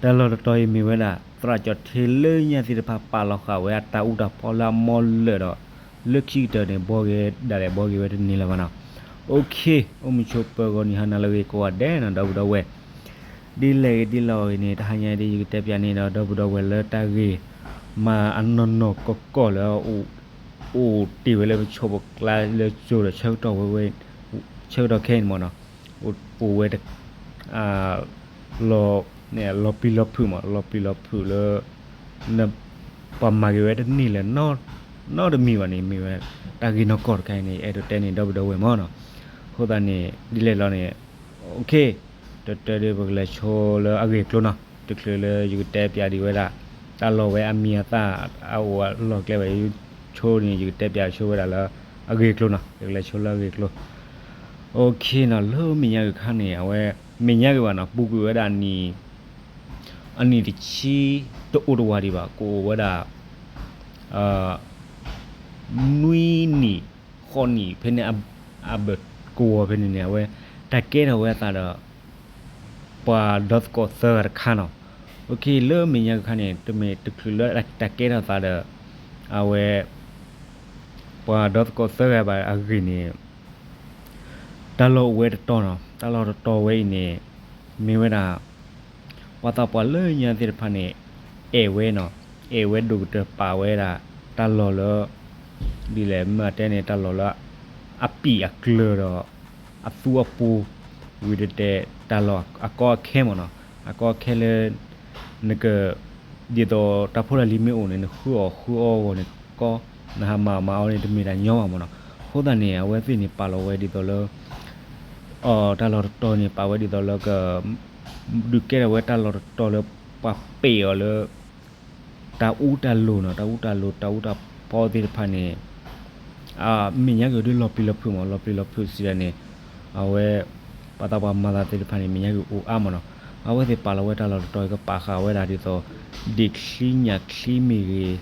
တၢ်လီၢ်တတီၤအံၤမ့ၢ်ဝဲဒၣ် သရၣ်ကၠီၣ်ထ့လၢညါသ့ၣ်တဖၣ်ပာ်လီၤဃာ်ဝဲအတၢ်အူတၢ်ပီလၢအမီလၢာ်ဒီး လၢခံကတၢၢ်န့ၣ် ဘှီဂ့ၤဒၣ်လဲာ်ဘှီဂ့ၤဝဲတန့ၢ်လၢၤဘၣ်နီၤ. Okay, အိၣ်မုာ်ဆိးပၢၤဂီၤနံၤဟါနၤလၢအဂ့ၤကိးဂၤဒဲးနီၤ ဒီပုၢ်ဒီဝဲၢ် ဒ်လဲၣ်ဂ့ၤဒ်လဲၣ်ဂ့ၤန့ၣ် တဟါညါဒ်ယကတဲပၠးန့ၣ်ဒီး ဒီပုၢ်ဒီဝဲၢ်လၢတၢ်ဂ့ၢ် မၤအနီၢ်နီၢ်ကီၢ်ကီၢ်လၢ အိၣ်တ့ၢ်ဝဲလၢပဆိးပကျါလၢကၠိဒီးဆၢကတီၢ်ဝဲ ဆၢကတီၢ်ခဲအံၤန့ၣ်မ့ၢ်နီၤ အိၣ်ဝဲ လီၤ လီၤပျံၤလီၤဖုးမး လီၤပျံၤလီၤဖုးလၢ ပှၤမၤက့ၤဝဲတန့ၢ်လၢၤ နီတမံၤဘၣ်န့ၣ် မ့ၢ်ဝဲ တၢ်ဂ့ၢ်နီၢ်ကီၢ်တခါအံၤန့ၣ် အဲၣ်ဒိးတဲန့ၣ် ဒီပုၢ်ဒီဝဲၢ်မ့ၢ်နီၤ. အဃိသတးန့ၣ် ဒ်လဲၣ်လီၤန့ၣ် Okay, တၢ်တၢ်ဒီးပကလဲၤဆိလၢအဂ့ၢ်အကျိၤနီၤ တချုးလၢယကတဲပၠးဒံးဝဲဒၣ် တၢ်လီၢ်ဝဲအမံၤအသၣ် အအိၣ်အလီၢ်ကျဲဘၣ် ယဆိန့ၣ် ယကတဲပၠးဆိဝဲဒၣ်လၢ အဂ့ၢ်အကျိၤနီၤ ယကလဲၤဆိလၢအဂ့ၢ်အကျိၤ Okay နီၤ လၢမဲာ်ညါဂ့ၤခါန့ၣ် အဝဲ မဲာ်ညါဂ့ၤဘၣ်နီၤ ပူၤကွံာ်ဝဲဒၣ် အနံၣ်တဆံ တအိၣ်တဝာ်ဒံးဘၣ် ကအိၣ်ဝဲဒၣ် နွံနံၣ် ဃိးနံၣ် ဖဲန့ၣ် အဘၢၣ်ကဝီၤဖဲန့ၣ်န့ၣ် အဝဲ တၢ်ကဲထီၣ်ဝဲအသးဒီး ပှၤဒီသကိးသၢဂၤတခါနီၤ. Okay လၢမဲာ်ညါဂ့ၤခါန့ၣ် တမ့ၢ်တချုးလၢတၢ်ကဲထီၣ်သးဒီး အဝဲ ပှၤဒီသကိးသၢဂၤဘၣ်အဂ့ၢ်န့ၣ် တၢ်လီၢ်အိၣ်ဝဲတတီၤနီၤ တၢ်လီၢ်တတီၤဝဲအံၤန့ၣ် မ့ၢ်ဝဲဒၣ် ပှၤသးပှၢ်လၢညါသ့ၣ်တဖၣ်န့ၣ် အဲၣ်ဝဲနီၤ အဲၣ်ဝဲဒိၣ်ကတၢၢ်ပာ်ဝဲဒၣ် တၢ်လီၢ်လၢ ဒ်လဲၣ်မ့ၢ်တဲန့ၣ် တၢ်လီၢ်လၢ အပံာ်အကျၢၤဒီး အသူအပူၤ ဝံၤတတဲ တၢ်လီၢ်အကီအခဲမ့ၢ်နီၤ အကီအခဲလၢ နက ဒ်သိးတၢ်ဖိတၢ်လံၤမ့ၢ်အိၣ်န့ၣ် နဃုအီၣ်ဃုအီဂီၢ်န့ၣ်ကီ နဟးမၤအီၣ်မၤအီန့ၣ် တမ့ၢ်တၢ်ညီဘၣ်မ့ၢ်နီၤ. အဃိသတးန့ၣ် အဝဲသ့ၣ်န့ၣ် ပာ်လီၤဝဲဒ်သိးလၢ တၢ်လီၢ်တတီၤန့ၣ် ပာ်ဝဲဒ်သိးလၢက ဒုးကဲထီၣ်ဝဲတၢ်လီၢ်တတီၤလၢ ပှၤပ့ၢ်အီၤလၢ တၢ်အူတၢ်လိၤနီၤ တၢ်အူတၢ်လိၤ တၢ်အူတၢ်ပီသ့ၣ်တဖၣ်န့ၣ် မဲာ်ညါက့ၤဒ်လီၤပျံၤလီၤဖုးမး လီၤပျံၤလီၤဖုးစံးဒၣ်န့ၣ် အဝဲ ပှၤသးပှၢ်မၤသးသ့ၣ်တဖၣ်န့ၣ် မဲာ်ညါက့ၤအိၣ်အါမးနီၤ. အဝဲသ့ၣ်ပာ်လီၤဝဲတၢ်လီၢ်တတီၤအံၤ ကပာ်ဃာ်ဝဲဒၣ်ဒ်သိး ဒ့ၣ်ချံညၣ်ချံမ့ၢ်ဂ့ၤ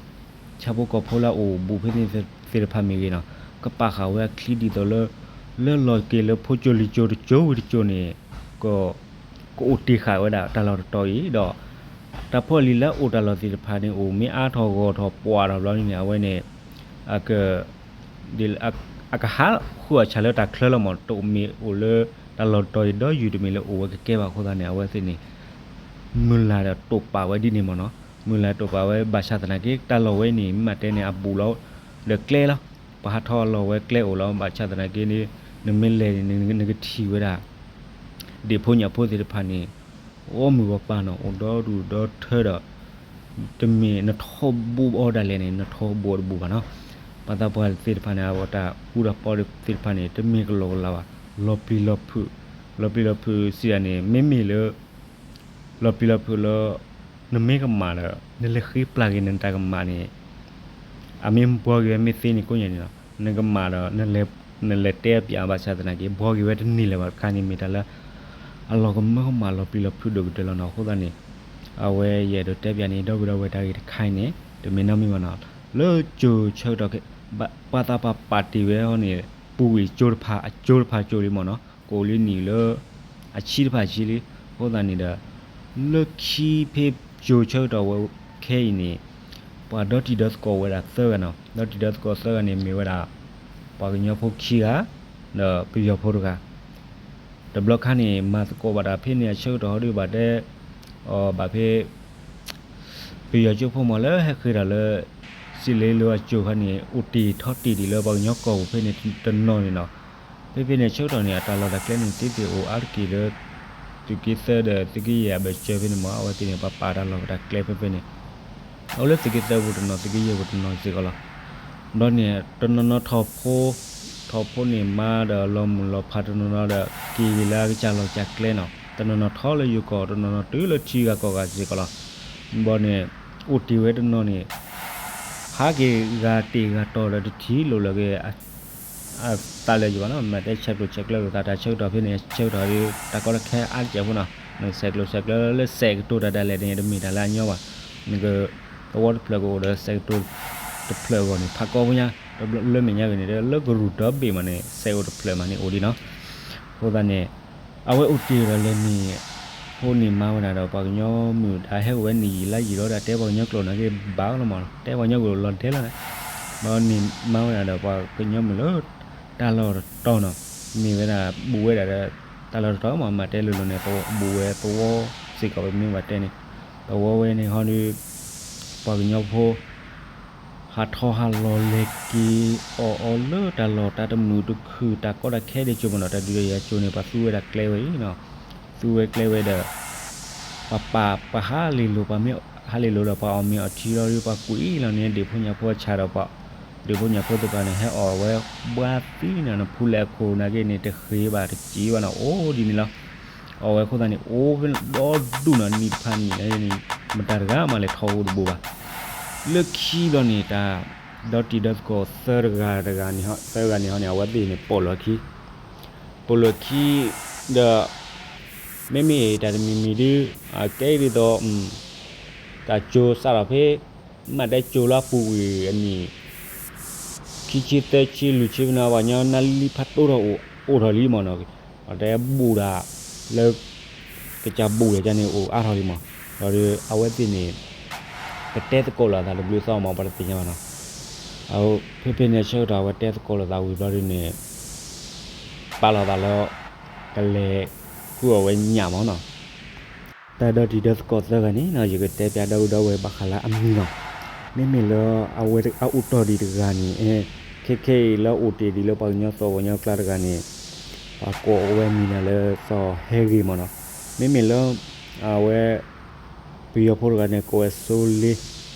ဆၣ်ဖိကီၢ်ဖိလၢအအိၣ်ဘူးဖဲန့ၣ်သ့ၣ်တဖၣ်မ့ၢ်ဂ့ၤနီၤ ကပာ်ဃာ်ဝဲအချံဒ်သိးလၢ လၢလီၤက့ၤလၢဖိကၠိလံာ်ကၠိတကၠိဝံၤတကၠိန့ၣ် က ကအိၣ်တ့ၢ်ဃာ်ဝဲဒၣ်တၢ်လီၢ်တတီၤအံၤဒီး တၢ်ဖိအလံၤလၢအအိၣ်တၢ်လီၢ်သ့ၣ်တဖၣ်န့ၣ် အိၣ်မ့ၢ်အါထီၣ်ဂီၢ်ထီၣ်ပှဲၤထီၣ်ဘျီန့ၣ်န့ၣ် အဝဲန့ၣ် အက အကဟးဃုအီၣ်ဆၣ်လၢတၢ်ချၢလီၤမး တမ့ၢ်အိၣ်လၢတၢ်လီၢ်တတီၤအံၤဒီးယုၢ်တမ့ၢ်လၢအိၣ်ဝဲကကဲဘၣ်အဃိသတးန့ၣ် အဝဲသ့ၣ်န့ၣ် မုၢ်လၢ်ဒီးတိာ်ပာ်ဝဲဒ်န့ၣ်မးနီၤ. မုၢ်လၢ်တိာ်ပာ်ဝဲဘၣ်ဆၣ်သနာ်က့ တၢ်လီၢ်ဝဲအံၤန့ၣ် မ့ၢ်တဲန့ၣ် အဘူးလီၤ ဒီးကျဲလီၤ. ပှၤဟးထီၣ်အလီၢ်ဝဲကျဲအိၣ်လီၤ ဘၣ်ဆၣ်သနာ်က့န့ၣ် နမ့ၢ်လဲၤန့ၣ် နကထံၣ်ဝဲဒၣ် ဒ့ၣ်ဖိညၣ်ဖိသ့ၣ်တဖၣ်န့ၣ် အိၣ်မုၢ်ဂီၤပၤနီၤ အိၣ်ဒီဒူၣ်ဒီထၢဒီး တမ့ၢ်နထီဘိအီၤဒၣ်လဲာ်န့ၣ် နထီဘိအီၤတဘူးဘၣ်နီၤ. ပှၤသးပှၢ်သ့ၣ်တဖၣ်န့ၣ် အဝဲတၢ်အူတၢ်ပီသ့ၣ်တဖၣ်န့ၣ် တမ့ၢ်ကလီကလီဘၣ် လီၤပျံၤလီၤဖုး လီၤပျံၤလီၤဖုးစံးဒၣ်န့ၣ် မ့မ့ၢ်လၢ လီၤပျံၤလီၤဖုးလၢ နမ့ၢ်ကမၣ်ဒီး နလဲၤဃ့ပျၢ်က့ၤနတၢ်ကမၣ်န့ၣ် အမ့ၢ်ဘှီက့ၤဝဲမ့ၢ်သ့န့ၣ်ကိးညါန့ၣ်လီၤ. နကမၣ်ဒီး နလဲၤတဲပၠးဘၣ်ဆၣ်သနာ်က့ ဘှီက့ၤဝဲတန့ၢ်လၢၤဘၣ်တခါန့ၣ် မ့ၢ်တၢ်လၢ အလီၤကမၢကမၣ်လီၤပျံၤလီၤဖုးဒိၣ်ကတၢၢ်လီၤနီၤ. အဃိသတးန့ၣ် အဝဲယအဲၣ်ဒိးတဲပၠးန့ၣ် ဒီပုၢ်ဒီဝဲၢ်တၢ်ဂ့ၢ်တခါအံၤန့ၣ် တမ့ၢ်နီတမံၤဘၣ်နီၤ. လၢကၠိဆၢကတီၢ်ခဲ ပှၤသးပှၢ်ပာ်တ့ၢ်ဝဲအီၤန့ၣ် ပူၤကွံာ်ကၠိတဖၣ် အကၠိတဖၣ်ကၠိလံမ့ၢ်နီၤ ကအိၣ်လံနံၣ်လၢ အဆံတဖၣ်ဆံလံ. အဃိသတးန့ၣ်ဒီး လၢခံဖဲကၠိဆၢကတီၢ်ဝဲခဲအံၤန့ၣ် ပှၤဒီတံၤဒီသကိးဝဲဒၣ်သၢဂၤနီၤ. ဒီတံၤဒီသကိးသၢဂၤန့ၣ်မ့ၢ်ဝဲဒၣ် ပှၤကညီဖိခံဂၤ ဒီးပယီၤဖိတဂၤ တဘျီခါန့ၣ် မၤသကိးဘၣ်တၢ်ဖဲန့ၣ် အဆၢကတီၢ်ဟီဒုးဘၣ်တဲ အီၤဘၣ်ဖဲ ပယီၤကၠိဖိမးလၢဟဲဃ့တၢ်လၢ စံးလ့လိအကၠိခါန့ၣ် အိၣ်တ့ၢ်ထီတ့ၢ်ဒံးလၢပှၤကညီကီၢ်ပူၤဖဲန့ၣ်တနီၤန့ၣ်နီၤ. ဖဲဖဲန့ၣ်ဆၢကတီၢ်န့ၣ် အတၢ်လီၢ်တၢ်ကျဲန့ၣ် သ့သ့ၣ်အိၣ်အါတက့ၢ်လၢ သုးက့သၢဒီးသုးက့ယဲၢ်အဘၢၣ်စၢၤဖဲန့ၣ်မး အဝဲသ့ၣ်န့ၣ် ပှၤပာ်တၢ်လီၢ်တၢ်ကျဲဖဲဖဲန့ၣ် အိၣ်လၢသုးက့သၢပူၤတနီၤ သုးက့ယဲၢ်ပူၤတနီၤစ့ၢ်ကီးလီၤ. ဒီးန့ၣ် တနီၤနီၤထီၣ်ဖိ ထီၣ်ဖိန့ၣ်မါဒီးလီၤမုၢ်လီၤဖးတနီၤနီၤဒီး က့ၤက့ၤလၢအကစၢ်လီၢ်ကစၢ်ကျဲနီၤ. တနီၤနီၤထီၣ်လၢယိၤကီၢ် တနီၤနီၤတုၤလၢထံဂၤကီၢ်ဂၤစ့ၢ်ကီးလီၤ. ဘီန့ၣ် အိၣ်တ့ၢ်ဝဲတနီၤန့ၣ် ဟးက့ၤဂၤတ့ၢ်ဂၤတီၤဒီးတထံၣ်လိာ်လၢက့ၤ အသးလၢယဘၣ်နီၤ မ့ၢ်တဲဆဲးကျိးဆဲးကျၢလိာ်သးတၢ်ဆၢကတီၢ်ဖဲန့ၣ် ဆၢကတီၢ်ဒီး တၢ်ကီတၢ်ခဲအါတက့ၢ်ဖိနီၤ. နဆဲးကျိးဆဲးကျၢလၢစဲးကတိၤတၢ်ဒၣ်လဲာ်န့ၣ် တမ့ၢ်တၢ်လၢအညီဘၣ်. နက သဝီတဖျၢၣ်ကအိၣ်ဒီးစဲးကတိၤတဖျၢၣ်အဂီၢ်န့ၣ် ဖးကီဖိညါ လၢမဲာ်ညါဂ့ၤန့ၣ် လၢကရူၢ်ဒီဘ့ၣ်မးန့ၣ် စဲးအိၣ်တဖျၢၣ်မးန့ၣ်အိၣ်ဒံးနီၤ. အဃိသတးန့ၣ် အဝဲအိၣ်တ့ၢ်ဒီးလဲၤနံၣ် ဖိန့ၣ်မၤဝဲဒၣ်ဒီးပှၤကညီမုၣ် တၢ်ဟဲအိၣ်ဝဲနံၣ်ယံာ်လါယံာ်ဒီး တၢ်တဲပှၤကညီကျိာ်နာ်က့ဘၣ်လီၤမး, တဲပှၤကညီကျိာ်လီၤဒဲးလီၤန့ၣ်, ဒီးန့ၣ်မၤဝဲဒၣ်ဒီးပှၤကညီမုၣ်လၢတၢ်လီၢ်တတီၤနီၤ, မ့ၢ်ဝဲဒၣ်ဘူးဝဲဒၣ်ဒီး တၢ်လီၢ်တတီၤမး, မၤတဲလိၤလိၤန့ၣ် ဘူးဝဲသဝီစ့ၢ်ကီး ပမ့ၢ်ဘၣ်တဲန့ၣ်, သဝီဝဲန့ၣ်ဟီဒီး ပှၤကညီဖိ ဟးထီၣ်ဟးလီၤလဲၤက့ၤအီၣ်အီလၢတၢ်လီၢ်တၢ်တမုာ်တခုၣ် တၢ်ကီတၢ်ခဲဒ်ကၠိမးနီၤ, တၢ်ဒုးတၢ်ယၤကၠိန့ၣ် ပှၤသူဝဲဒၣ်ကျဲဝဲအံၤနီၤ, သူဝဲကျဲဝဲဒီး ပှၤပာ်ပှၤဟးလ့လိၤ ပှၤမ့ၢ်ဟးလ့လိၤဒီး ပှၤအီၣ်မ့ၤအီထံလီၤဒီး ပှၤကွံာ်လီၤန့ၣ် ဒ့ၣ်ဖိညၣ်ဖိအဆၣ်ဒီးပှၤ ဒ့ၣ်ဖိညၣ်ဖိသ့ၣ်တဖၣ်န့ၣ် ဟဲအီၣ်ဝဲဘှါသံနီၤ, နဖူလဲၤအခိၣ်နာ်က့န့ၣ် တဃ့ဘၣ်တစံးဘၣ်နီၤ, အိၣ်ဒ်န့ၣ်လီၤ. အီၣ်ဝဲအဃိသတးန့ၣ် အိၣ်ဖဲဒီဒူၣ်နီၤ, နံၣ်တဖၣ်နံၣ်န့ၣ် မတၤတဂၤမးလဲၤထီၣ်အိၣ်တဘူးဘၣ်. လၢခံဘျီန့ၣ် တၢ်ဒီတံၤဒီသကိးသၢတဂၤတဂၤန့ၣ် သၢဂၤန့ၣ်ဟီန့ၣ် အဝဲသ့ၣ်န့ၣ် ပိာ်လီၤခံ ပိာ်လီၤခံ ဒီး မ့မ့ၢ်တၢ်တမံၤမံၤဒုး အကဲဒ်သိး တၢ်ကၠိစးထီၣ်ဖဲ မ့ၢ်တဲကၠိလၢအပူၤကွံာ်အနံၣ် ခံဆံသၢဆံလွံၢ်ဆံဖဲန့ၣ် ပှၤကညီနါလံဖးတိၢ်ထီၣ်အိၣ်ထီၣ်လံမးနီၤ, ပှၤတဲဘူးဒၣ်လၢ ကစၢ်ဘူးဒီးကန့ၣ်အိၣ်အါထီၣ်လံမး, ဒီးအဝဲသ့ၣ်န့ၣ် ကတဲသကိးလိာ်သးတဘျုးသီမး ပှၤတသ့ၣ်ညါဘၣ်နီၤ, ဖဲဖဲန့ၣ်အဆၢကတီၢ် အဝဲတဲသကိးလိာ်သးဝံၤဘျီဒ်န့ၣ် ပာ်လီၤသးလၢ ကလဲၤဃုအီၣ်ဝဲညၣ်မးနီၤ, တၢ်ဒီတံၤဒီသကိးသၢဂၤန့ၣ်နီၤ ယကတဲပျးဒီပုၢ်ဒီဝဲၢ်ဘၣ်ဃးလၢအမံၤနီၤ, မ့မ့ၢ်လၢအဝဲအအိၣ်တီၢ်ဒံးတဂၤန့ၣ် ခဲခဲအံၤလၢအအိၣ်တ့ၢ်ဒံးလၢပှၤကညီသီပှၤကညီကျါတဂၤန့ၣ် ပှၤကိးဝဲမံၤန့ၣ်လၢစီၤဟဲဂ့ၤမးနီၤ, မ့မ့ၢ်လၢ အဝဲ ပယီၤဖိတဂၤန့ၣ် ကိးဝဲစိလ့ ဒီး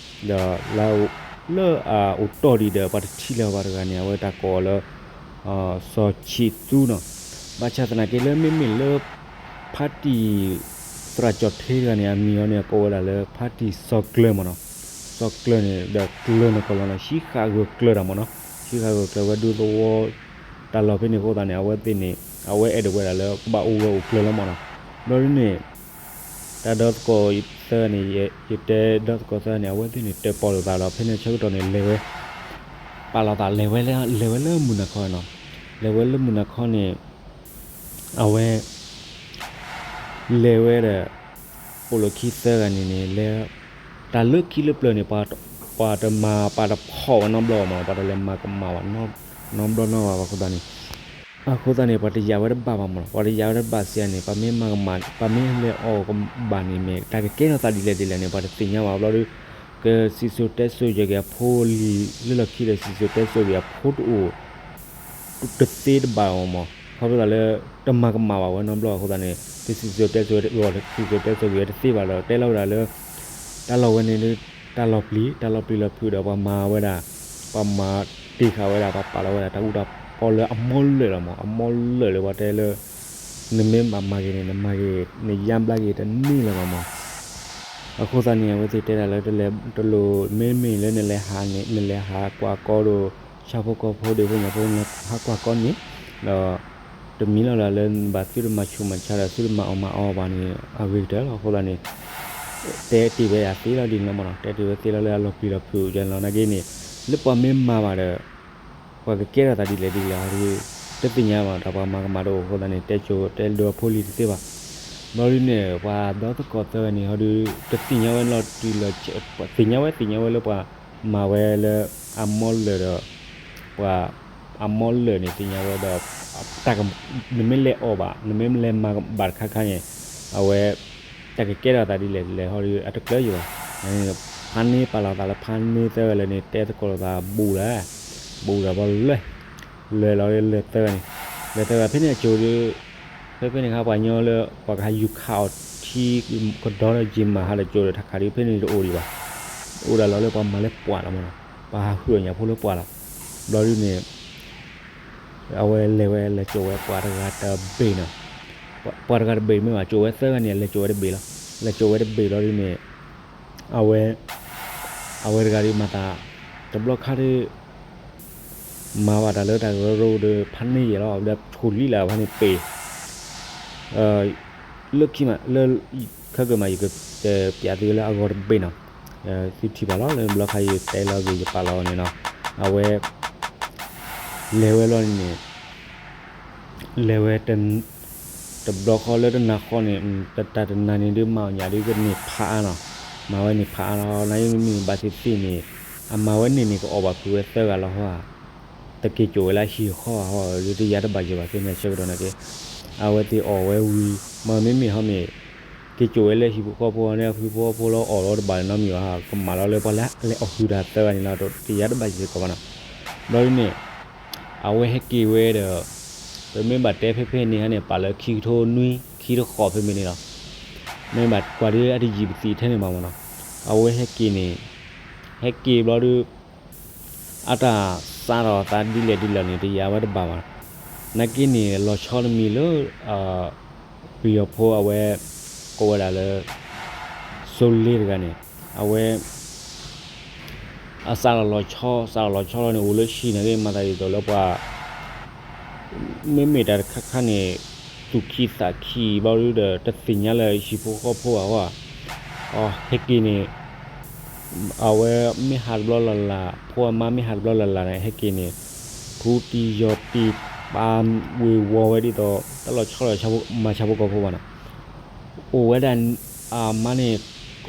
လၢအအိၣ်တီၢ်ဒံးဒီးပှၤတထံၣ်လၢၤဘၣ်တဂၤန့ၣ် အဝဲတၢ်ကိးအီၤလၢ စီၤဆံးသူနီၤ, ဘၣ်ဆၣ်သနာ်က့လၢမ့မ့ၢ်လၢ ဖါတံၢ် သရၣ်ကၠီၣ်ထ့တဂၤန့ၣ် အမံၤအီၤန့ၣ် ကိးဝဲဒၣ်လၢဖါတံၢ်စီၤကျၢၤမးနီၤ, စီၤကျၢၤန့ၣ်ဒီးကျၢၤန့ၣ်ကီးလီၤနီၤ ဟံးဃာ်ဂၢၢ်ကျၢၤတၢ်မးနီၤ, ဟံးဃာ်ဂၢၢ်ကျၢၤဝဲဒူသဝီ တၢ်လီၢ်ဖဲန့ၣ်အဃိသတးန့ၣ် အဝဲသ့ၣ်န့ၣ် အဝဲအဲၣ်ဒိးဝဲဒၣ်လၢကဘၣ်အိၣ်ဂၢၢ်အိၣ်ကျၢၤလီၤမးနီၤ, ဘျီဒ်န့ၣ် တၢ်ဒီသကိးသၢဂၤန့ၣ် ယတဲဒီသကိးသၢဂၤန့ၣ် အဝဲသ့ၣ်န့ၣ် တၢၣ်ပီၣ်လိာ်သးဒီး ဖဲန့ၣ်ဆၢကတီၢ်န့ၣ် လဲၤဝဲ ပာ်လီၤသးလဲၤဝဲလၢ လဲၤဝဲလၢမုၢ်နၤခီနီၤ, လဲၤဝဲလၢမုၢ်နၤခီန့ၣ် အဝဲ လဲၤဝဲဒီး ပိာ်လိာ်ခံသၢဂၤန့ၣ်န့ၣ် လဲၤ တၢ်လၢခံလၢပျၢၤန့ၣ် ပှၤတမၤပှၤတဖီၣ်ဝဲနီတဘျီဘၣ်မးနီၤ, ပှၤတလဲၤမၤကမၣ်ဘၣ် နီတဘျီနီဘၣ်အဃိသတးန့ၣ် အဃိသတးန့ၣ် ပှၤတယာ်ဝဲတဘၣ်ဘၣ်မးနီၤ, ပှၤတယာ်ဝဲတဘၣ်စံးန့ၣ် ပှၤမ့ၢ်မၤကမၣ် ပှၤမ့ၢ်လဲၤအီၣ်ကဘၣ်န့ၣ်မ့ၢ် တၢ်ကကဲထီၣ်သးဒ်လဲၣ်ဒ်လဲၣ်န့ၣ် ပှၤတသ့ၣ်ညါဘၣ်ဘျီဒီး ကစံၣ်စိၤတဲစိၤယဲၢ်က့ၤအဖိလံၤလၢလီၢ်ခံဒီး စံၣ်စိၤတဲစိၤက့ၤအဖိတအိၣ် တသ့တဘၣ်အီၤမး, ခီဖျိသးလၢ တမၤကမၣ်ဘၣ်ဝဲနီတဘျီအဃိသတးန့ၣ် ကစံၣ်စိၤတဲစိၤ စံၣ်စိၤတဲစိၤက့ၤဝဲတသ့ဘၣ်ဒီး တဲလီၤဝဲဒၣ်လၢ တၢ်လီၢ်ဝဲန့ၣ် တၢ်လီၢ်ပျံၤ တၢ်လီၢ်ပျံၤလီၢ်ဖုးဒီး ပှၤမၤဝဲဒၣ် ပှၤမၤတ့ၢ်ဃာ်ဝဲဒၣ် ပှၤပာ်လီၤဝဲဒၣ်တၢ်အူတၢ်ပီလၢအမီၢ်လၢာ်လီၤမး, အမီၢ်လၢာ်လၢပှၤတဲလၢ နမ့ၢ်ဘၣ်မၤဂ့ၤန့ၣ် နမၤဂ့ၤ နယါဘျါက့ၤတန့ၢ်လၢၤဘၣ်မး အဃိသတးန့ၣ် အဝဲသ့ၣ်တဲဒၣ်လၢတလဲၤတလိၣ် မ့မ့ၢ်လၢနလဲၤဟးန့ၣ် နလဲၤဟးကွၢ်ကီဒီး ဆၣ်ဖိကီၢ်ဖိဒ့ၣ်ဖိညၣ်ဖိ နဟးကွၢ်ကီန့ၣ် ဒီး တမံၤလီၤလၢ်လၢနဘၣ်သုတမၤဆူးမၤဆါဒီး သုတမၤအီၣ်မၤအီဘၣ်န့ၣ် အဂ့ၤကတၢၢ်လီၤ. အဃိသတးန့ၣ် တဲတ့ၢ်ဝဲဒၣ်သ့လီၤဒ်န့ၣ်လီၤမးနီၤ, တဲတ့ၢ်ဝဲသ့လီၤလၢအလီၤပျံၤလီၤဖုးကဲန့ၣ်လီၤ. နာ်က့န့ၣ် လၢပှၤမ့ၢ်မၤဘၣ်ဒီး ပှၤကကဲထီၣ်သးဒ်လဲၣ်ဒ်လဲၣ် တသ့ၣ်ညါဘၣ် တၢ်ပှၤမၤကမၣ်တအိၣ်အဃိသတးန့ၣ် တဲကၠိတဲဒိအဖိလံၤတသ့ဘၣ်. ဘျီဒ်န့ၣ် ပှၤဒီသကိးသၢဂၤန့ၣ် ဟီဒီး တသ့ၣ်ညါဝဲလီၤတံၢ်လီၤဆဲး သ့ၣ်ညါဝဲ သ့ၣ်ညါဝဲလၢပှၤမၤဝဲလၢအမီၢ်လၢာ်ဒီး ပှၤအမီၢ်လၢာ်န့ၣ် သ့ၣ်ညါဝဲဒီး နမ့ၢ်လဲၤအီၣ်ဘၣ် နမ့ၢ်လဲၤမၤဘၣ်တခါခါန့ၣ် အဝဲ တၢ်ကကဲထီၣ်သးဒ်လဲၣ်ဒ်လဲၣ် ဟီဒီး အတကျၢၤယံၤဘၣ်. ဖါန့ၢ်ပာ်လီၤသးလၢဖါန့ၢ်သၢဂၤလၢာ်န့ၣ် တဲသကိးလိာ်သးဘူးဒီး ဘူးဒီးဘီလဲၣ် လဲၤလီၤလၢသၢဂၤန့ၣ် လဲၤသၢဂၤဖဲန့ၣ်အကၠိဒီး ဖဲဖဲန့ၣ်ခါပှၤညီလၢ ပှၤကဟးယူၤခးအီၤထံ ကဒီဒီးယံာ်မးဟးလၢကၠိဒီး ထးခးဒ်ဖဲန့ၣ်တအိၣ်ဒံးဘၣ်. အိၣ်ဒၣ်လီၤလၢပှၤမၤလၢပှၢ်လီၤမးနီၤ ပှၤဟးဃုအီၣ်ညၣ်ဖိလၢပှၢ်လီၤ. ဘျီဒ်န့ၣ် အဝဲလဲၤဝဲလဲၤကၠိဝဲပှၤတဂၤတဘ့ၣ်နီၤ ပှၤတဂၤတဘ့ၣ်မ့ၢ်ဘၣ် ကၠိဝဲသၢဂၤန့ၣ် လဲၤကၠိဝဲတဘ့ၣ်လီၤ. လဲၤကၠိဝဲတဘ့ၣ်ဘျီဒ်န့ၣ် အဝဲ အဝဲတဂၤဒ်မၤသး တဘျီခါဒ် မၤဘၣ်တၢ်လၢတၢ်ကရၢကရိဒီး ဖါန့ၢ်ယဲၢ်လီၤ ဒီးဆိၣ်လံလၢဖါန့ၢ်ပ့ၤ လၢခံမး လၢ ခဲကမး ယကတဲပျးသုလၢအဂီၢ်တဘ့ၣ်နီၤ သုထံၣ်ဘၣ်လီၤ လၢဘျီခါယတဲလီၤက့ၤ ယပာ်လီၤန့ၣ်နီၤ အဝဲ လဲၤဝဲလီၤန့ၣ် လဲၤဝဲ တ တဘျီဃီလၢတနၤဃီန့ၣ် တၢ်တနၤန့ၣ်ဒုးမၤအီၣ်ညၣ်ဒုးကန့ၢ်ဖးအါနီၤ, မၤဝဲန့ၢ်ဖးအါလီၤ နာ်က့မ့မ့ၢ်ဘၣ်သ့ၣ်သ့ၣ်န့ၣ် အမၤဝဲန့ၢ်န့ၣ် ကအိၣ်ဘၣ်ဖုးဝဲသၢဂၤလီၤဟီဧါ, တက့ၤကိာ်ဝဲလၢဟံၣ်ဃီဧါဟီဧါ တယါတဘၣ်ယဲၢ်ဘၣ် ဖဲန့ၣ်ဆၢကတီၢ်နာ်က့ အဝဲသ့ၣ်အီၣ်ဝဲဝံၤ မ့မ့ၢ်ဟီမ့ၢ် က့ၤကိာ်ဝဲလၢဟံၣ်ဖိဃီဖိန့ၣ် ဟံၣ်ဖိဃီဖိလၢအီၣ်လီၤတဘၣ်န့ၣ်နီတမံၤဘၣ် ကမၤလီၤလၢပှၤလၢအလဲၤအီၣ်ဃုာ်တၢ်သၢဂၤန့ၣ်လီၤ တယါတဘၣ်ယဲၢ်စ့ၢ်ကီးဘၣ်နီၤ, ဘျီဒ်န့ၣ် အဝဲဟဲက့ၤဝဲဒီး ပမ့ၢ်ဘၣ်တဲဖဲဖဲန့ၣ်ဟါန့ၣ် ပာ်လၢခံကထိနွံ ခံကထိဃိးဖဲမ့ၢ်န့ၣ်လီၤ, မ့ၢ်ဘၣ်ကွၢ်ဒ်အတယံာ်ပသံးထဲန့ၣ်ဘၣ်မ့ၢ်နီၤ, အဝဲဟဲက့ၤန့ၣ် ဟဲက့ၤဘျီဒုး အတၢ်စးထီၣ်အသးဒ်လဲၣ်ဒ်လဲၣ်န့ၣ် တယါဝဲတဘၣ်ဘၣ်, နာ်က့န့ၣ် လီၤဆီတမံၤလၢ ပယီၤဖိအဝဲ ကိးဝဲဒၣ်လၢ စိလ့တဂၤန့ၣ် အဝဲ အစးထီၣ်လီၤဆီ စးထီၣ်လီၤဆီလီၤန့ၣ် အိၣ်လၢဟံၣ်နာ်က့ မၤသးဒ်သိးလၢပှၤ မ့မ့ၢ်တၢ်တခါခါန့ၣ် သူၣ်ခံသးခံဘျီဒုဒီး တသ့ၣ်ညါလၢဟံၣ်ဖိဃီဖိဘၣ်ဟီဧါ, အဟဲက့ၤန့ၣ် အဝဲမ့ၢ်ဟးတဘျီလၢ်လၢ် ဖိအမါမ့ၢ်ဟးတဘျီလၢ်လၢ်န့ၣ် ဟဲက့ၤန့ၣ် ထူတံၢ်ယီၢ်တံၢ် ပာ်ဝ့ၤဝီၤဝဲဒ်သိး တၢ်လီၤဆီလီၤ မၤဆါဖိကီၢ်ဖိဘၣ်နီၤ, အိၣ်ဝဲဒၣ် အမါန့ၣ်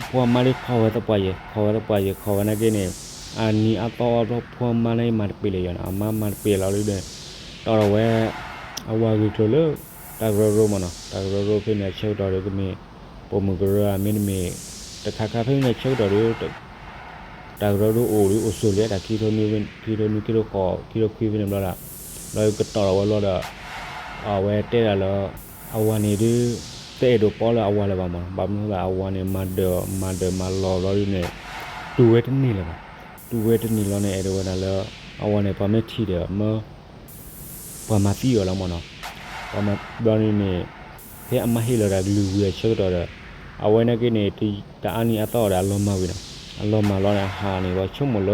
ဖိအမါဒ်ခီဝဲသပှၢ်ယဲၢ် ခီဝဲသပှၢ်ယဲၢ် ခီဝဲနာ်က့န့ၣ် အနံၤအသီအီၤ ဖိအမါန့ၣ်မၤတပ့ၤလၢၤယီၤနီၤ အမါမၤတပ့ၤလီၤဒ်န့ၣ် တီၢ်ထီၣ်ဝဲ အဝၤဂ့ၢ်ကျိၤလၢ တၢ်ကရၢကရိမ့ၢ်နီၤ တၢ်ကရၢကရိဖဲန့ၣ်အဆၢကတီၢ်ဒီးကမ့ၢ် ပိာ်မုၣ်ကရၢမ့တမ့ၢ် တခါခါဖဲန့ၣ်အဆၢကတီၢ်ဒီး တၢ်ကရၢကရိအိၣ်ဒီးအိၣ်ဆိးလံ တၢ်ခံထိနွံ ခံထိနွံ ခံထိဃိး ခံထိခွံဖဲန့ၣ်ဘျီဒီး ဘျီကတီၢ်ထီၣ်ဝဲဘျီဒီး အဝဲတဲဒၣ်လၢ အဝၤန့ၣ်ဒုး တအဲၣ်ဒိးပီလၢအဝၤလၢၤဘၣ်မး ဘၣ်မနုၤအဃိသတး အဝၤန့ၣ် မၤဒၢး မၤဒၢးမၤလီၤဘျီဒ်န့ၣ် တူၢ်ဝဲတန့ၢ်လၢၤဘၣ်. တူၢ်ဝဲတန့ၢ်လီၤန့ၣ် အဲၣ်ဒိးဝဲဒၣ်လၢ အဝၤန့ၣ် ပှၤမ့ၢ်ထံၣ်ဒီး မၢ ပှၤမၤသံအီၤလီၤမးနီၤ. ဘျီဒ်န့ၣ် ဖဲအမါဟ့ၣ်လီၤတၢ်ကလုၢ်ဝံၤအဆၢကတီၢ်ဒီး အဝဲနာ်က့န့ၣ် တအါနံၤအသီအီၤဒီး အလီၤမၢ်ဝံၤနီၤ. အလီၤမၢ်လီၤန့ၣ် အဟးန့ၣ် ပှၤဆိကမိၣ်လၢ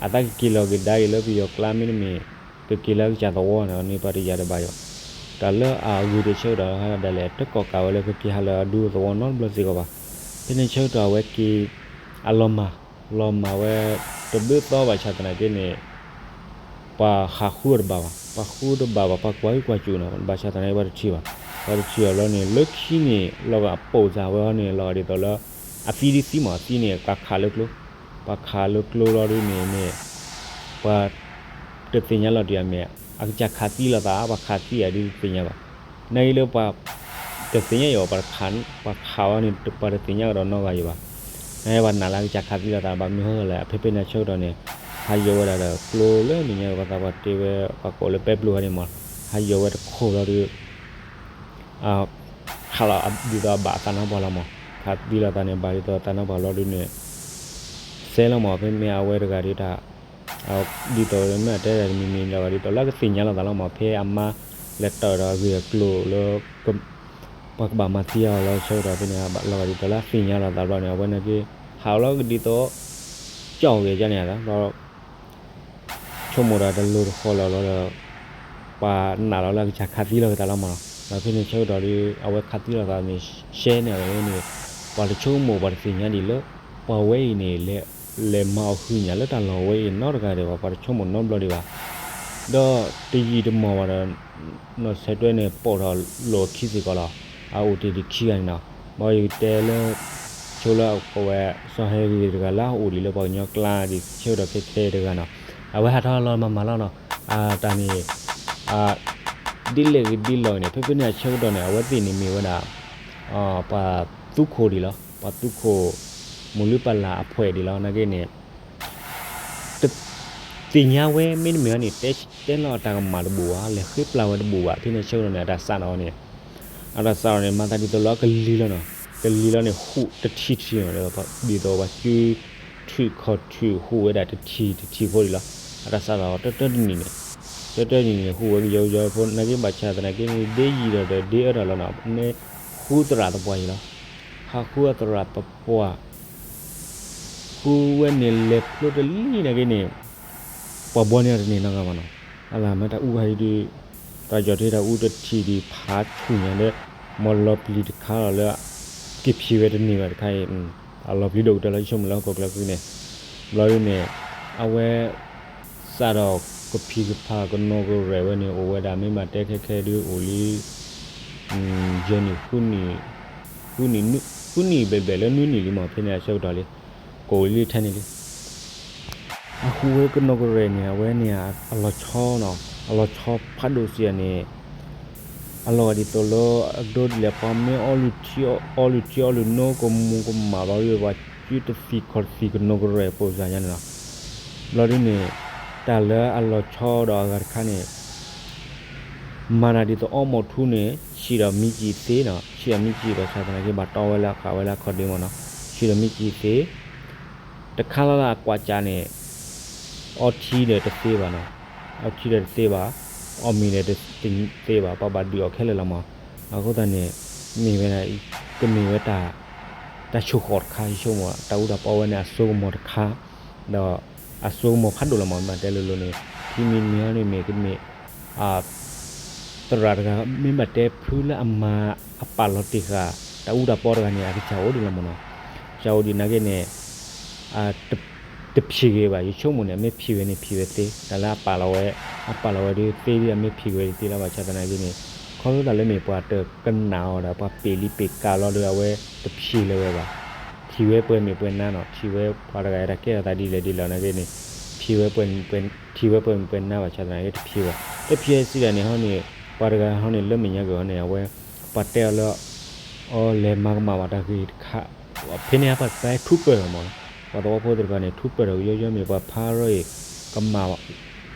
အသးကက့ၤလီၤကဒါက့ၤလၢပယီၤကျါမ့တမ့ၢ် ကက့ၤလၢကစၢ်သဝီန့ၣ် န့ၢ်ပှၤတယာ်တဘၣ်ယီၤ. တၢ်လၢအဂ့ၤတဆၢကတီၢ်ဒၣ်လဲာ် တကိးကးဝဲလၢကက့ၤဟးလၢအဒူသဝီနီတဘျီစ့ၢ်ကီးဘၣ်. ဖဲန့ၣ်ဆၢကတီၢ်အဝဲက့ၤ အလီၤမၢ် လီၤမၢ်ဝဲ တဘျုးသီဘၣ်ဆၣ်သနာ်က့န့ၣ် ပှၤဟးဃုအီၤတဘၣ်ဘၣ်. ပှၤဃုတဘၣ်ဘၣ် ပှၤကွၢ်ဟုကွၢ်စူၣ်နီၤ ဘၣ်ဆၣ်သနာ်က့ပှၤတထံၣ်ဘၣ်. ပှၤတထံၣ်အီၤလီၤန့ၣ် လၢခံန့ၣ် လီၤဂာ်ပိာ်စၢ်ဝဲအီၤန့ၣ် လီၤဂာ်ဒ်သိးလၢ အသံဒ်သံမး အသံန့ၣ် ပှၤခးလၢကျိ ပှၤခးလၢကျိလီၤဒ်န့ၣ်န့ၣ် ပှၤ တသ့ၣ်ညါလီၤတံၢ်အမဲာ် အကစၢ်ခးသံလိာ်သး ပှၤခးသံအဒုးတသ့ၣ်ညါဘၣ်. နာ်က့လၢပှၤ တသ့ၣ်ညါအီၤ ပှၤခးအီၤန့ၣ် ပှၤတသ့ၣ်ညါကဒီးနီတဂၤအံၤဘၣ်. နာ်က့ပှၤနာ်လၢအကစၢ်ခးသံလိာ်သး ဘၣ်မနုၤဃိလဲၣ် ဖဲဖဲန့ၣ်အဆၢကတီၢ်န့ၣ် ဟးယီၤဝဲဒၣ်ဒီးကျိလၢမဲာ်ညါ ပှၤသးပှၢ်တ့ဝဲ ပှၤကိးလၢပဲပျိဝဲန့ၣ်မး ဟးယီၤဝဲတခိၣ်လီၤဒီး ခးလီၤဒ်သိးဘၣ်အသးနီၢ်ပှၢ်လီၤမး ခးသံလိာ်သးန့ၣ် ဘၣ်ဒ်သိးသးနီၢ်ပှၢ်လီၤဒ်န့ၣ် စဲလီၤမး ဖဲမ့ၢ်အဝဲတဂၤဒ်တၢ် ဒ်သိးမ့ၢ်အတဲဒၣ်တမံၤမံၤလီၤဂာ်ဒ်သိးလၢကသ့ၣ်ညါလိာ်သးလီၤမး ဖဲအမါလဲၤတၢ်ဒီးအဂ့ၢ်အကျိၤလၢ ပှၤကဘၣ်မၤသံအီၤလီၤဆၢကတီၢ်ဖဲန့ၣ် လီၤဂာ်ဒ်သိးလၢအသ့ၣ်ညါလိာ်သးဘျီန့ၣ် အဝဲနာ်က့ ဟးလီၤကဒ်သိး ကၠီၣ်ဂ့ၤကန့ၣ် ဘျီ ဆိကမိၣ်ဒီးတလိၤတဃီၤလီၤဘျီဒီး ပှၤနာ်လီၤလၢအကစၢ်ခးသံလိာ်က့ၤသးလီၤမးနီၤ. ဒီးဖဲန့ၣ်ဆၢကတီၢ်ဒီး အဝဲခးသံလိာ်သးန့ၣ် ရှဲန့ၣ်န့ၣ် ပှၤတဆိကမိၣ်ပှၤတသ့ၣ်ညါဒံးလၢ ပှၤဝဲအံၤန့ၣ် လဲၤမၤအီၤဃုညၣ်လၢတၢ်လီၢ်ဝဲအံၤနီတဂၤဒံးဘၣ် ပှၤတဆိကမိၣ်နီတဘျီဒံးဘၣ်. ဒီးတယံာ်တမီၢ်ဘၣ်ဒီး နီၢ်ဆဲးတွဲန့ၣ် ပိာ်ထီၣ်လိာ်ခံစ့ၢ်ကီးလီၤ. အအိၣ်တ့ၢ်ဒံးခံဂၤန့ၣ်နီၤ. မ်ယကတဲလၢ ဆိလၢအကိးဝဲ စီၤဟဲဂ့ၤတဂၤလၢအအိၣ်ဒံးလၢပှၤကညီကျါဒံးဆၢကတီၢ်ခဲခဲတဂၤနီၤ. အဝဲဟးထီၣ်လီၤမၤမၤလီၤနီၤ. အတၢ်န့ၣ် ဒ်လဲၣ်ဂ့ၤဒ်လဲၣ်ဂ့ၤန့ၣ် ဖဲဖဲန့ၣ်အဆၢကတီၢ်န့ၣ် အဝဲသ့ၣ်န့ၣ်မ့ၢ်ဝဲဒၣ် ပှၤသူခိၣ်ဒံးလီၤ. ပှၤသူခိၣ် မိၢ်လုၢ်ပၢ်လၢ်အဖှဲးဒံးလီၤ. နာ်က့န့ၣ် တသ့ၣ်ညါဝဲမ့တမ့ၢ်န့ၣ် တဲလီၤအတၢ်ကမၣ်တဘူၣ်ဘၣ် လဲၤဃ့ပျၢ်ဝဲတဘူၣ်ဘၣ် ဖဲန့ၣ်ဆၢကတီၢ်န့ၣ် အတၢ်စးထီၣ်န့ၣ် အတၢ်စးထီၣ်န့ၣ် မၤသးဒ်သိးလၢအကလံၤလီၤနီၤ. ကလံၤလီၤန့ၣ် ဟူးတထံၣ်ထံၣ်မး ဒ်သိးပှၤစု ထုးခီၣ်ထုးဟူးဝဲဒၣ်တထံၣ်တထံၣ်ဖိဒံးလီၤ. အတၢ်စးထီၣ်တၢတၢတနံၤန့ၣ် တၢတၢတနံၤန့ၣ် ဟူးဝဲကယီကယီဖိ နာ်က့ဘၣ်ဆၣ်သနာ်က့န့ၣ် ဒ့ယံာ်ဒီးဒီးဒ့အၢဒီးလီၤနီၤ မ့ၢ်ဃုသရၣ်သပှၢ်အံၤလီၤ. ဟးဃုအသရၣ်သပှၢ် ဃုဝဲန့ၣ်လဲၤဖျိတလံၤနာ်က့န့ၣ် ပှၤဘှီန့ၢ်အီၤတန့ၢ်နီတဂၤဘၣ်နီၤ. အလၢမ့ၢ်တၢ်အူခါဒုး တၢ်ကၠီၣ်ထံတၢ်အူတထံၣ်ဒံးဖးဆူၣ်ညါလၢ မ်လီၤပျံၤတခါလီၤလၢ က့ၤဖံးဝဲတန့ၢ်ဘၣ်တခါအံၤ အလီၤပျံၤဒိၣ်ကတၢၢ်လီၤ ယဆိကမိၣ်လၢဟီၣ်ခိၣ်ချၢဃံန့ၣ် ဘျီဒ်န့ၣ် အဝဲ စးထီၣ်ကဖံးကဖးကနိးကရဲၣ်ဝဲန့ၣ် အိၣ်ဝဲဒၣ်မ့ၢ်ဘၣ်တဲခဲခဲဒုးအိၣ်လံ ယဲၢ်နံၣ်, ဃုနံၣ်ဘျဲၣ်ဘျဲၣ်လၢနွံနံၣ်လံမး, ဖဲန့ၣ်အဆၢကတီၢ်လံ, ကိးလံထဲန့ၣ်လံ. အဃုဝဲကနီၢ်ကရဲၣ်န့ၣ် အဝဲန့ၣ်အလီၤဆီနီၤ, အလီၤဆီဖးဒိၣ်စံးန့ၣ် အလီၤဂာ်ဒ်သိးလၢ အဒိဒ်လဲၣ် ပှၤမ့ၢ်အီလုၢ်ထံအီလုၢ်ထံအီလုၢ်နိ ကမူၤကမၣ်ဘျီဒီး ပှၤစုတသံၣ်ခီၣ်တသံၣ် ကနီၢ်ကရဲၣ်ပိာ်စၢ်ညါန့ၣ်လီၤ. ဘျီဒ်န့ၣ် တၢ်လၢအလီၤဆီဒီးအဂၤတခါန့ၣ် မၤတၢ်ဒ်သိးအီၣ်မီၢ်ထူန့ၣ် ဆံးဒီးမံကံၤသ့နီၤ, ဆံးဒီးမံကံၤဘၣ်ဆၣ်သနာ်က့ ဘၣ်တီဝဲလၢအဃာ်ဝဲလၢအခီၣ်ဒ့မးနီၤ, ဆံးဒီးမံကံၤသ့ တခါလၢ်လၢ်အကွၢ်ကၢ်န့ၣ် အီထံဒီးတသ့ဘၣ်နီၤ, အီထံဒီးတသ့ဘၣ်, အီၣ်မ့ၤဒီးတသ့ဘၣ်, ပှၤဘၣ်ဒုးအီၤခဲလၢာ်လီၤမး. အဃိသတးန့ၣ် မ့ၢ်ဝဲဒၣ် ကမ့ၢ်ဝဲတၢ် တၢ်ဆိၣ်ဃီၣ်တခါ ယဆိကမိၣ် တၢ်အူတၢ်ပီဝဲန့ၣ် အစိကမီၤတခါ, ဒီးအစိကမီၤဖးဒိၣ်လီၤမး မ့ၢ်တဲလိၤလိၤန့ၣ် ထံမံၤတမံၤဟီန့ၣ်မ့ၢ်ကမ့ၢ် သရၣ်တဂၤ မ့ၢ်ဘၣ်တဲဖုလၢအမၤအပာ်လီၤတ့ၢ်ဃာ် တၢ်အူတၢ်ပီတဂၤန့ၣ် အကစၢ်အိၣ်ဒံးလီၤမးနီၤ, ကစၢ်အိၣ်ဒံးနာ်က့န့ၣ် တဖံးဂ့ၤဘၣ်, ယဆိကမိၣ်န့ၣ် အမ့ၢ်ဖံးဝဲန့ၣ် ဖံးဝဲသ့, တၢ်လၢအပာ်လီၤဝဲ, အပာ်လီၤဝဲဒ်သ့ဒ်အမ့ၢ်ဖံးဝဲဒ်သ့လီၤ. ဘၣ်ဆၣ်သနာ်က့န့ၣ် ခီဖျိသးလၢမ့ၢ်ပှၤတကနၣ်အီၤဒီး ပှၤပ့ၢ်လံပ့ၢ်ကၤလီၤဒီး အဝဲတဖံးလၢၤဝဲဘၣ်, ထံၣ်ဝဲပှဲၤမ့ၢ်ပှဲၤနါနီၤ, ထံၣ်ဝဲပှၤတဂၤအံၤတၢ်ကဲထီၣ်သးဒ်လဲၣ်ဒ်လဲၣ်နာ်က့န့ၣ် ထံၣ်ဝဲပှဲၤမ့ၢ်ပှဲၤနါဘၣ်ဆၣ်သနာ်က့တဖံးဘၣ်, တဖံးစံးဒၣ်န့ၣ်ဟီန့ၣ် ပှၤတဂၤဟီန့ၣ် လၢမဲာ်ညါက့ၤဟီန့ၣ် အဝဲ ပှၤတဲအီၤလၢ အီလဲၤမၤကမၣ်ဘၣ်တၢ်ဂ့ၢ်တခါ, ဖဲန့ၣ်ပှၤတပာ်ထူးပၢၢ်ထီၣ်မး, ပှၤသဝီဖိသ့ၣ်တဖၣ်န့ၣ် ထူးပၢၢ်ထီၣ်ကယီယီမ့ၢ်ပှၤဖးရီအံၤ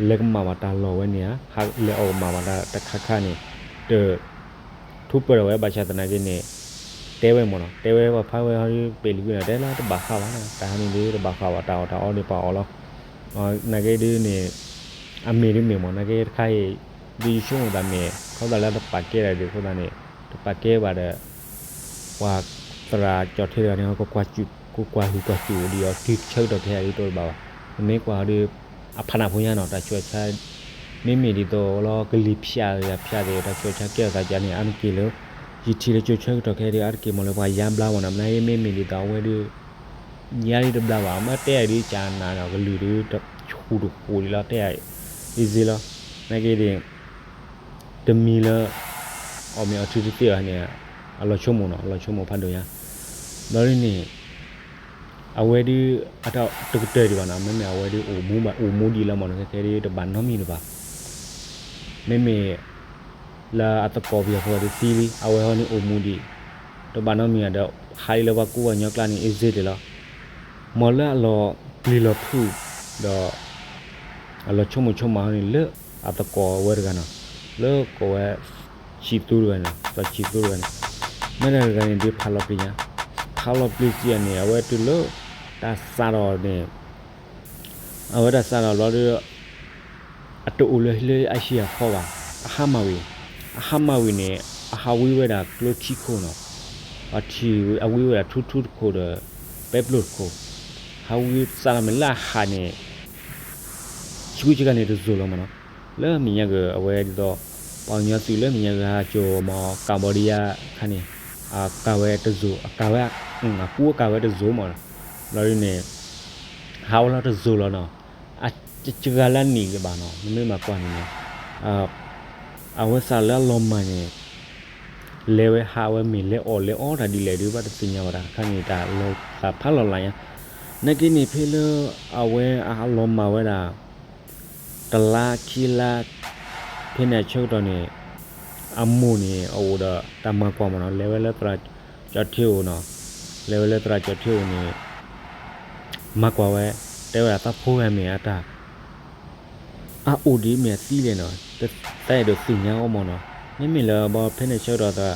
လဲၤကမၣ်ဘၣ်တၢ်လီၢ်ဝဲန့ၣ်ဧါ, ဟးလဲၤအီၣ်ကမၣ်ဘၣ်တၢ်တခါခါန့ၣ် တ ထူးပၢၢ်ထီၣ်ဝဲဘၣ်ဆၣ်သနာ်က့န့ၣ် တဲဝဲမးနီၤ, တဲဝဲပှၤဖးဝဲဟီဒ်ပ့ၢ်လံကွံာ်နီၤ တဲလၢတဘၣ်ဃးဘၣ်နီၤ, တၢ်ဟးန့ၣ်ဒ်တဘၣ်ဃးဘၣ် တၢ်အီၣ်တၢ်အီဒ်ပှၤအီၣ်လီၤ. နာ်က့ဒ်န့ၣ် အမ့ၢ်ဒ်မ့ၢ်မး နာ်က့တခါအံၤ ဒ်ယဆိကမိၣ်သးမ့ၢ် ခီဖျိလၢတပာ်ကဲတၢ်ဒ်အဃိသတးန့ၣ် တပာ်ကဲဘၣ်ဒီး ပှၤသရၣ်ကၠီၣ်ထဲတဂၤန့ၣ် ကကွၢ်ဟုၣ်ကွၢ်စူၣ်ဒ်အီၤ တုၤဆၢကတီၢ်ခဲအံၤဒ်တအိၣ်တဘၣ်ဘၣ်. နမ့ၢ်ကွၢ်အီၤဒီး အဖးနၢ်ဖိညါနီၤ တၢ်ဆူးတၢ်ဆါ မ့မ့ၢ်ဒ်သိးလီၤ ကလံၤဖၠးဂ့ၤဖၠးသ့ၣ် တၢ်ဆူးတၢ်ဆါကဲထီၣ်သးကန့ၣ် အါတက့ၢ်လၢ ယထံၣ်လၢကၠိဆၢကတီၢ်ခဲအံၤဒီး အါတက့ၢ်မ့ၢ်လၢပှၤယါဘျါမးနီၤ မ့ၢ်နာ်က့ မ့မ့ၢ်ဒ်သိးအဝဲဒ် ယါဒ်တဘျါဘၣ် မ့ၢ်တဲအီၤဒ်ကနၤနီၤ ကလုၢ်ဒ်တဆူၣ်တဃိးဒ်လီၤ တဲအီၤ easy လီၤ. နာ်က့ဒ် တမံၤလၢ အီၣ်မ့ၤအီထံတသ့ဘၣ်န့ၣ် အလီၤဆိကမိၣ်နီၤ အလီၤဆိကမိၣ်ဖးဒိၣ်ညါ ဘျီဒ်န့ၣ် အဝဲဒ် အတၢ်တကတၢၢ်ဒံးဘၣ်နီၤ မ့မ့ၢ်အဝဲဒ်အိၣ်မူဘၣ် အိၣ်မူဒံးလီၤမးနီၤ ခဲခဲဒ်တဘၣ်နီတမံၤလၢၤဘၣ်. မ့မ့ၢ် လၢအသကိးပယီၤဖိဒ်သံလံ အဝဲဟီန့ၣ်အိၣ်မူဒံး တဘၣ်နီတမံၤဒီး ဟးလံလၢပှၤကူပှၤကညီကျါန့ၣ် easy လီၤ. မ်လၢအလီၤပျံၤလီၤဖုး ဒီး အလီၤဆိကမိၣ်ဆိကမးဟီန့ၣ် လၢအသကိးဝဲတဂၤနီၤ လၢကိးဝဲ ဆံးသူတဂၤန့ၣ် စီၤဆံးသူတဂၤန့ၣ် မ့ၢ်တၢ်တဂၤန့ၣ်ဒ်ဖးလီၤပျံၤညါ ဖးလီၤပျံၤစံးန့ၣ် အဝဲတုၤလၢ တၢ်စးထီၣ်န့ၣ် အဝဲတၢ်စးထီၣ်ဘျီဒီး အတအိၣ်လၢလၢအဟံၣ်အဃီဘၣ် အဟးမၢ်ဝံၤ အဟးမၢ်ဝံၤန့ၣ် အဟးဝံဝဲဒၣ်ကျိထံခိၣ်နီၤ အထံၣ်အဝံဝဲဒၣ်ထူထူတခိၣ်ဒီး ပဲပျိၢ်တခိၣ် ဟးဝံစးထီၣ်မ့ၢ်လၢအဟးန့ၣ် ဆူကခါန့ၣ်တစိၤလီၤမးနီၤ လၢမဲာ်ညါက့ၤအဝဲဒ်သိး ပှၤကညီသုးလၢမဲာ်ညါက့ၤဟးကၠိၤမးကၣ်ဘီဒီးယါခါန့ၣ် အကၤဝဲတစိၤ အကၤဝဲ အကူအကၤဝဲတစိၤမး ဘျီဒ်န့ၣ် ဟးဝဲလီၤတစိၤလီၤနီၤ အစှၤလၢအနံၣ်လၢၤဘၣ်နီၤ နမ့ၢ်မၤကွၢ်န့ၣ်န့ၣ် အဝဲစးလၢအလီၤမၢ်န့ၣ် လဲၤဝဲဟးဝဲမ့ၢ်လဲၤအီၣ်လဲၤအီတၢ်ဒ်လဲၣ်ဒီး ဘၣ်တသ့ၣ်ညါဘၣ်တၢ်တခါန့ၣ် တၢ်လီၤသးဖးလီၤလးညါ နာ်က့န့ၣ်ဖဲလၢ အဝဲအလီၤမၢ်ဝဲဒၣ် တလါခံလါ ဖဲန့ၣ်အဆၢကတီၢ်န့ၣ် အမိၢ်န့ၣ် အအိၣ်ဒီးတၢ်မၤကွၢ်မးနီၤ လဲၤဝဲလၢသရၣ်ကၠီၣ်ထ့အိၣ်နီၤ လဲၤဝဲလၢသရၣ်ကၠီၣ်ထ့အိၣ်န့ၣ် မၤကွၢ်ဝဲ တဲဝဲဒၣ်သးဖိဂၤမ့ၢ်အတၢ် အအိၣ်ဒံးမ့ၢ်အသံလဲၣ်နီၤ သးအဲၣ်ဒိးသ့ၣ်ညါအီၤမးနီၤ မ့မ့ၢ်လၢဘီဖဲန့ၣ်ဆၢကတီၢ်သ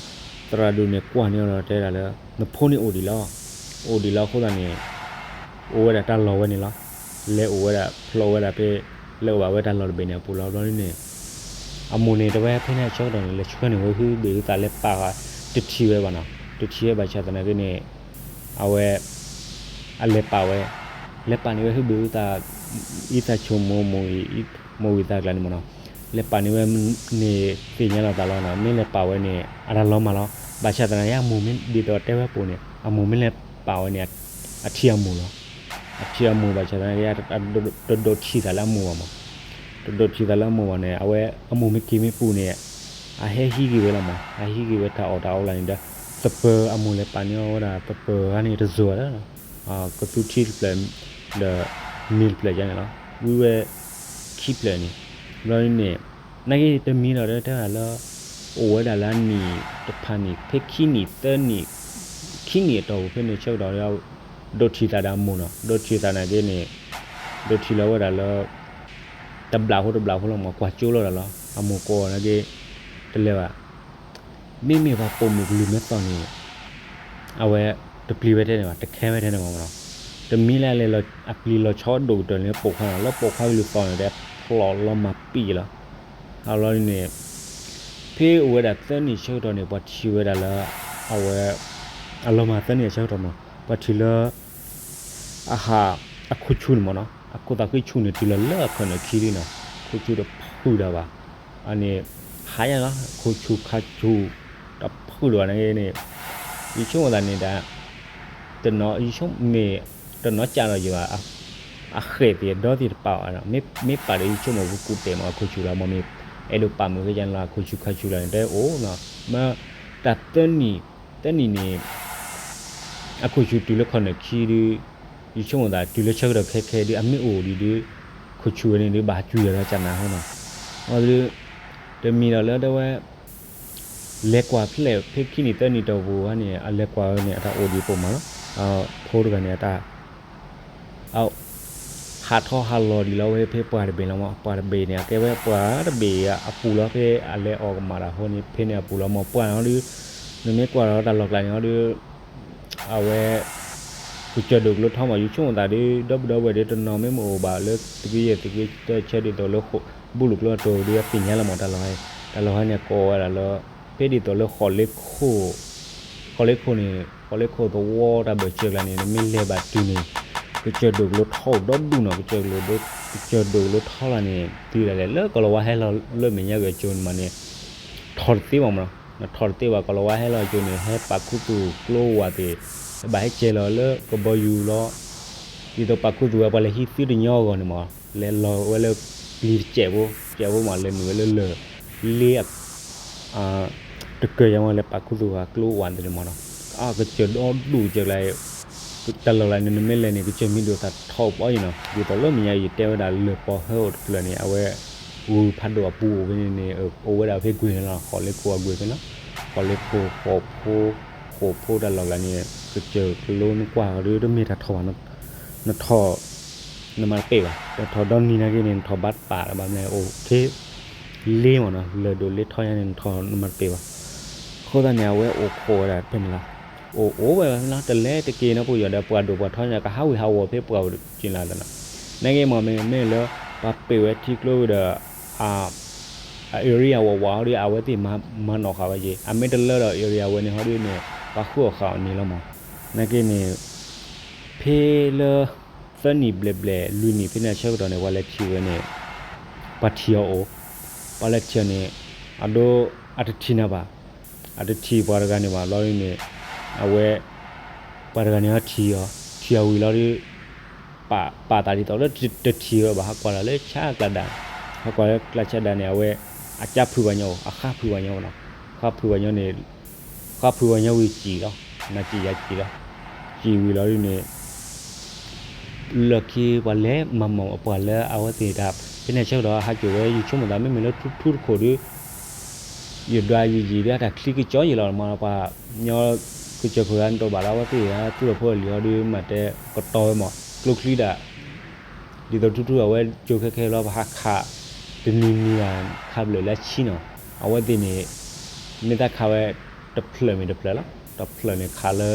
ရၣ်ဒိၣ်န့ၣ်ကွၢ်န့ၢ်အီၤဒီးတဲဒၣ်လၢ နဖိန့ၣ်အိၣ်ဒံးလီၤ အိၣ်ဒံးလီၤအဃိသတးန့ၣ် အိၣ်ဝဲဒၣ်တၢ်လီၢ်ဝဲန့ၣ်လီၤ လဲၤအိၣ်ဝဲဒၣ်ဖျိးဝဲဒၣ်ဖဲ လဲၤအိၣ်ဘၣ်ဝဲတၢ်လီၢ်တဘ့ၣ်န့ၣ်အပူၤလီၤ ဘျီဒ်န့ၣ် အမိၢ်န့ၣ် တဝဲဖဲန့ၣ်အဆၢကတီၢ်န့ၣ် လဲၤဆှၢန့ၢ်ဝဲဟုဘ့ၣ်ဟုသးလဲၤပာ် တထံၣ်ဝဲဘၣ်နီၤ တထံၣ်ဝဲဘၣ်ဆၣ်သနာ်က့န့ၣ် အဝဲ အလဲၤပာ်ဝဲ လဲၤပာ်န့ၢ်ဝဲဟုဘ့ၣ်ဟုသး အံသးဆိမိၣ်မိၢ်အံၤ မိၢ်ဝံၤသးကျါန့ၣ်မးနီၤ လဲၤပာ်န့ၢ်ဝဲန့ၣ်သ့ၣ်ညါလီၤသးလီၤနီၤ မ့ၢ်လဲၤပာ်ဝဲန့ၣ် အတၢ်လီၤမၢ်လီၤ ဘၣ်ဆၣ်သနာ်က့အမိၢ်မ့ၢ်ဒ်သိးတဲဝဲပူၤန့ၣ် အမိၢ်မ့ၢ်လဲၤပာ်ဝဲန့ၣ် အထံၣ်အမိၢ်လီၤ အထံၣ်အမိၢ်ဘၣ်ဆၣ်သနာ်က့ တဒိးထံၣ်သးလၢအမိၢ်ဘၣ်မး တဒိးထံၣ်သးလၢအမိၢ်ဘၣ်န့ၣ် အဝဲအမိၢ်မ့ၢ်က့ၤမ့ၢ်ပူၤန့ၣ် အဟဲဟံးက့ၤဝဲလီၤမး, အဟံးက့ၤဝဲတၢ်အီၣ်တၢ်အီလၢ်န့ၣ်ဒီး သပၢၤအမိၢ်လဲၤပာ်န့ၢ်အီၤဝဲဒၣ် သပၢၤဧါန့ၣ်တစိၤဧါဒီး ကသူထံတဖျၢၣ် ဒီး မ့ၤတဖျၢၣ်ယါန့ၣ်လီၤ. ဝံၤဝဲ ခံဖျၢၣ်န့ၣ်, ဘျီန့ၣ် နာ်က့တမံၤဒီးတဲဝဲဒၣ်လၢ အိၣ်ဝဲဒၣ်လၢအနံၣ်တဖၣ်န့ၣ် ဖဲခံနံၣ်သၢနံၣ် ခံနံၣ်အတီၢ်ပူၤဖဲန့ၣ်ဆၢကတီၢ်ဒီး ဒိးထံၣ်သးဒီးအမိၢ်နီၤ, ဒိးထံၣ်သးနာ်က့န့ၣ် ဒိးထံၣ်လီၤဝဲဒၣ်လၢ တဘျီဖိတဘျီဖိလီၤမး ကွၢ်ကၠိလီၤဒၣ်လီၤ. အမိၢ်ကိးနာ်က့ တလဲၤဘၣ် မ့မ့ၢ်ပှၤပိာ်မုၣ်ကလုၢ်မဲသီၣ်န့ၣ် အဝဲတပျံၤဝဲထဲန့ၣ်ဘၣ်, တခဲဝဲထဲန့ၣ်ဘၣ်မးနီၤ. တမံၤလၢအလဲၤအပျံၤလီၤဆီဒိၣ်ကတၢၢ်န့ၣ် ပိာ်ခွါနီၤ, လၢပိာ်ခွါကလုၢ်သီၣ်န့ၣ် တဖျိးလီၤမၢ်ပံာ်လီၤ. အလီၢ်န့ၣ် ဖဲအိၣ်ဝဲဒၣ်သၢနံၣ်ဆၢကတီၢ်န့ၣ် ပှၤထံၣ်ဝဲဒၣ်လၢ အဝဲ အလီၤမၢ်သၢနံၣ်အဆၢကတီၢ်မး ပှၤထံၣ်လၢ အဟး အခိၣ်ဆူၣ်န့ၣ်မးနီၤ, အခိၣ်သးဃ့ဆူၣ်န့ၣ် တုၤလီၤလၢအခီၣ်နၢၣ်ခံလံနီၤ, ခိၣ်ဆူၣ်တဖုၣ်ဒၣ်ဘၣ်. အန့ၣ် ဟးညါလီၤ ခိၣ်ဆူၣ်ခါဆူၣ် တဖုၣ်ဒၣ်ဘၣ်နာ်က့န့ၣ် ယဆိကမိၣ်သးန့ၣ်ဒၣ် တနီၤ ယဆိကမိၣ် တနီၤကးဒီးယဘၣ် အဃဲၣ်သ့ၣ်ဒီသ့ၣ်တပာ်ဘၣ်နီၤ, မ့ၢ်ပာ်ဒီးယဆိကမိၣ်ပကူတဲာ်မး အခိၣ်ဆူၣ်လီၤ မ့ၢ်အဲၣ်ဒိးပာ်မုာ်ဃ့ကန့ၣ်လီၤ အခိၣ်ဆူၣ်ခါဆူၣ်လီၤန့ၣ် တအိၣ်နီၤ, မ့ၢ်တၢ်သၢနံၣ် သၢနံၣ်န့ၣ် အခိၣ်ဆူၣ်တုၤလၢခီၣ်နၢၣ်ခံဒုး ယဆိကမိၣ်သးတုၤလၢဆၢကတီၢ်ခဲခဲဒုး အမ့ၢ်အိၣ်ဒံးဒုး ခိၣ်ဆူၣ်ဝဲန့ၣ်ဒုး ဘၣ်ဟးကွံာ်ယၤလၢကနၤဟီနီၤ. အဒုး တမံၤဒီးလၢတဲဝဲ လဲၤကွၢ်ဖျဲၣ်ဖဲခံနံၣ်သၢနံၣ်တီၢ်ပူၤဧါန့ၣ် အလဲၤကွၢ်ဝဲန့ၣ် အတၢ်အိၣ်ဒံးပိာ်မးလီၤ. ဖိတဂၤန့ၣ် အတၢ် ဟးထီၣ်ဟးလီၤဒံးလီၤဝဲဖဲပှၢ်တဘ့ၣ်လီၤမး, ပှၢ်တဘ့ၣ်န့ၣ် အကဲဝဲပှၢ်တဘ့ၣ်အပူၤလီၤ ဖဲအလဲၤအီၣ်ကမၣ်တၢ်ဖိန့ၣ် ဖဲန့ၣ်အပူၤလီၤမး ပှၢ်န့ၣ်ဒီး နမ့ၢ်ကွၢ်ဒီးတၢ်လီၢ်ကျါန့ၣ်ဒီး အဝဲ ကစၢၢ်ဒိၣ်ကလိထီမး ယဆိကမိၣ်သးဒီး ဒီပုၢ်ဒီဝဲၢ်ဒီးတနီၤမ့ၢ်မ့ၢ်အိၣ်ဘၣ်လၢသုးက့ယဲၢ်သုးက့တၢဆၢဒ်သိးလၢ ဘူၣ်လိာ်ကျိအတီၢ်ဒီးအသ့ၣ်ညါလီၤမး တၢ်လီၢ်ဟါ တၢ်လီၢ်ဟါန့ၣ်ကိးဝဲဒၣ်လၢ ဖဲဒ်သိးလၢ ဃီးလ့ခိၣ်န့ၣ် ဃီးလ့ခိၣ်သဝီတၢ်ဘၢၣ်စၢၤကျါန့ၣ် နမ့ၢ်လဲၤဘၣ်တုၤန့ၣ် ကစၢၢ်ဒိၣ်ကလိထီအိၣ်ဒီဒူၣ်နီၤ ကစၢၢ်ဒိၣ်ကလိထီလၢ်န့ၣ် တုၤဒၣ်လဲာ်လၢကီၢ်လီၤဝါဟဲလီၤလၢမဲာ်ညါက့ၤအကၠိန့ၣ်မးန့ၣ် ထီၣ်တသ့ဘၣ်မးနီၤ နထီၣ်တသ့ဘၣ် ကီၢ်လီၤဝါဟဲလီၤကၠိန့ၣ် ဟဲပာ်ခူသူၣ်ကျိဝၣ်သ့ၣ် ဟဲဘၣ်ဟဲကဲၤလီၤလၢကဘီယူၤလီၤ ဒ်သိးပာ်ခူသူၣ်ဝဲပှၤလဲၤဟံးသုတညီအဂီၢ်န့ၣ်မး လဲၤလီၤဝဲလၢပျံၤတစဲးဖိ စဲးဖိမး လဲၤမုာ်ဝဲလၢလၢၢ် လ့ တကၢၢ်ယၤမး လဲၤပာ်ခူသူၣ်ဝဲကျိဝၣ်သ့ၣ်န့ၣ်မးနီၤ အကစၢၢ်ဒီဒူၣ်ကစၢၢ်ကျါ တၢ်လီၢ်လၢန့ၣ် နမ့ၢ်လဲၤန့ၣ် ကစၢၢ်မံၤဒိၣ်သၣ်ထီၣ်ပီအံၤနီၤ ဒ်သိးလၢမဲာ်ညါယတဲဝဲဒၣ်လၢၢ်ပီဟၢအိၣ်တဖျၢၣ်န့ၣ် အဝဲ ဂုၢ်ဖးဒိၣ်အပူၤအိၣ်ဖဲန့ၣ်န့ၣ် အိၣ်ဝဲဒၣ်ဖဲကွ့ၢ်န့ၣ်လီၤ ဃီးလ့ခိၣ်အကွ့ၢ်ဖဲနီၤ ဃီးလ့ခိၣ် ဃိးဖိ ဃိးဖိတၢ်လီၢ်ကျါန့ၣ် ကစၢၢ်ကလိနကွၢ်ဒီးတမ့ၢ်တၢ်ထီၣ်ဘၣ် နထီၣ် နမၤတပ့ၢ်ဘၣ် နထီၣ်ဒီနံၤနာ်က့န့ၣ် နထီၣ်ဘၣ်တပာ်လၢၤဘၣ်မနုၤအိၣ်ထဲ လ့မးနီၤ လၢၢ်ဒိၣ်လ့ထီညါန့ၣ် နထီၣ်နမၤတပ့ၢ်ဘၣ် အဃိသတးန့ၣ် အဝဲအိၣ်ခိးဝဲဒၣ်ဖဲန့ၣ်လီၤ အိၣ်အိၣ်ဝဲဖဲလီၤ တလဲၤတက့ၤနီတပူၤယီၤဒီး ပှၤဒိၣ်ပှၤထီညါ ကဟးဝ့ၤဟးဝီၤဖဲပှၢ်ပူၤက့ၤလီၤနီၤ နာ်က့မ့ၢ် မ့ၢ်လၢ ပှၤပ့ၢ်ဝဲထံကျိဝံၤဒီး အ area ဝးဝးဟီဒီး အဝဲသ့ၣ်မၤနီၣ်ဃာ်ဝဲက့ၤ အမ့ၢ်တလၢဒီး area ဝဲန့ၣ်ဟီဒီးန့ၣ် ပှၤဃုအီၣ်ဃာ်အီၤန့ၣ်လီၤမး နာ်က့န့ၣ် ဖဲလၢ သၢနံၣ်ဘျဲၣ်ဘျဲၣ် လွံၢ်နံၣ်ဖဲန့ၣ်အဆၢကတီၢ်န့ၣ် ပှၤလဲၤထံၣ်ဝဲန့ၣ် ပှၤထံၣ်အီၤအိၣ် ပှၤလဲၤထံၣ်အီၤန့ၣ် အဒိ အတထံၣ်နၤဘၣ် အတထံၣ်ပှၤတဂၤန့ၣ်ဘၣ် ဘျီဒ်န့ၣ် အဝဲ ပှၤတဂၤန့ၣ်ထံၣ်အီၤ ထံၣ်အီၤဝံၤလီၤဒီး ပာ်သးဒ်သိးလၢတထံၣ်ဝဲဘၣ် ဟးကွၢ်လီၤလၢဆၣ်ကျါဒၣ် ဟးကွၢ်လၢကျါဆၣ်ဒၣ်န့ၣ် အဝဲ အကၢ်ဖုးပှၤညီအိၣ် အဃါဖုးပှၤညီနီၤ ဃါဖုးပှၤညီန့ၣ် ဃါဖုးပှၤညီဝံၤစံၣ်လီၤ နၤစံၣ်ယၤစံၣ်လီၤ စံၣ်ဝံၤလီၤဒ်န့ၣ် လၢခံပှၤလဲၤမၤမီၢ်အပှၤလၢအဝဲသ့ၣ်တၢ် ဖဲန့ၣ်ဆၢကတီၢ်ဟးကၠိၣ်ဝဲ ယဆိကမိၣ်သးမ့မ့ၢ်လၢထူထူတခိၣ်ဒီး ယဒွးယံာ်ယံာ်ဒီးအတၢ်ချံကစီယံာ်လီၤမး ပှၤညီကစၢၢ်ခိၣ်ဂၤနတိာ်ဘၣ်လၢအဝဲသ့ၣ်သူၣ်ထီၣ်ဖိလံၤဟီဒီး မၤတဲကတီၤဝဲမး ကျိချံဒၣ် ဒ်သိးထူထူအဝဲကၠိခဲခဲလီၤ ပဟးခး တနံၤနံၤဂၤ ခးဘျၢၣ်လၢဆံနီၤ အဝဲသ့ၣ်န့ၣ် မ့ၢ်တၢ်ခးဝဲ တဖျၢၣ်မ့ၢ်တဖျၢၣ်လီၤ တဖျၢၣ်န့ၣ်ခးလၢ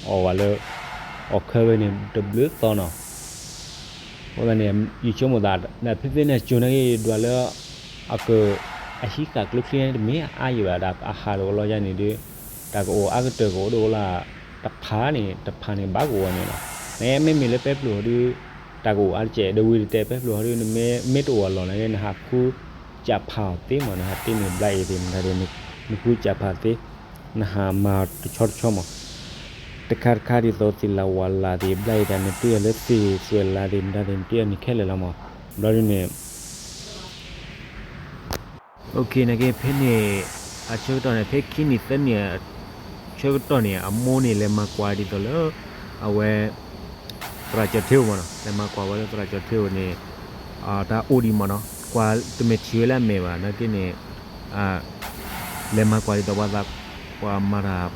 အီၣ်ဝဲလၢ အီၣ်ခဲဝဲန့ၣ် တဘျုးသီနီၤ အဃိသတးန့ၣ် ယဆိကမိၣ်သး ဖဲဖဲန့ၣ်ကၠိၣ်န့ၣ်က့ၤ ယဒွးလၢ အက အဟံးဃာ်ကျိချံန့ၣ်တမ့ၢ်အါယံၤဘၣ်ဒီး အဟးတအိၣ်လီၤယါန့ၣ်ဒီး တၢ်ကအိၣ်အါကတၢၢ်ကအိၣ်ဒၣ်လၢ တဖၣ်န့ၣ် တဖၣ်န့ၣ်ဘၣ်ကအိၣ်ဝဲန့ၣ်လီၤ နမ့မ့ၢ်လၢပဲပျုၢ်ဟီဒီး တၢ်ကအိၣ်အါတကဲး ဒီးဝံၤတတဲပဲပျုၢ်ဟီဒီး နမ့ၢ်တအိၣ်အလီၢ်န့ၣ်က့ၤ နဟးဃုကၠးဖးအီၤသ့မး နဟးတ့န့ၢ်ဘျါအ့ၤသ့ၣ်မတၤသ့ၣ် နဃုကၠးဖးသ့ နဟးမၤတဆီတဆီမး တခါတခါဒ်သိးသ့ၣ်လၢဝၤလၢ်သ့ၣ် ဘျါအ့ၤတၢ် နတ့အီၤလၢသ့ၣ်သွဲၣ်လၢ်သ့ၣ်မတၤသ့ၣ် နတ့အီၤန့ၣ်ခဲလၢာ်လီၤမး ဘျီဒ်န့ၣ် နာ်က့ဖဲန့ၣ် အဆၢကတီၢ်န့ၣ် ဖဲခံနံၣ်သၢနံၣ် ဆၢကတီၢ်န့ၣ် အမိၢ်န့ၣ် လဲၤမၤကွၢ်ဒ်သိးလၢ အဝဲ သရၣ်ကၠီၣ်ထ့အိၣ်မးနီၤ, လဲၤမၤကွၢ်ဝဲလၢသရၣ်ကၠီၣ်ထ့အိၣ်န့ၣ် တၢ်အိၣ်ဒံးမးနီၤ, ကွၢ်တမ့ၢ်ထံၣ်ဝဲလၢအမဲာ်ဘၣ် နာ်က့န့ၣ် လဲၤမၤကွၢ်ဒ်သိးပှၤသး ပှၤမၤတၢ်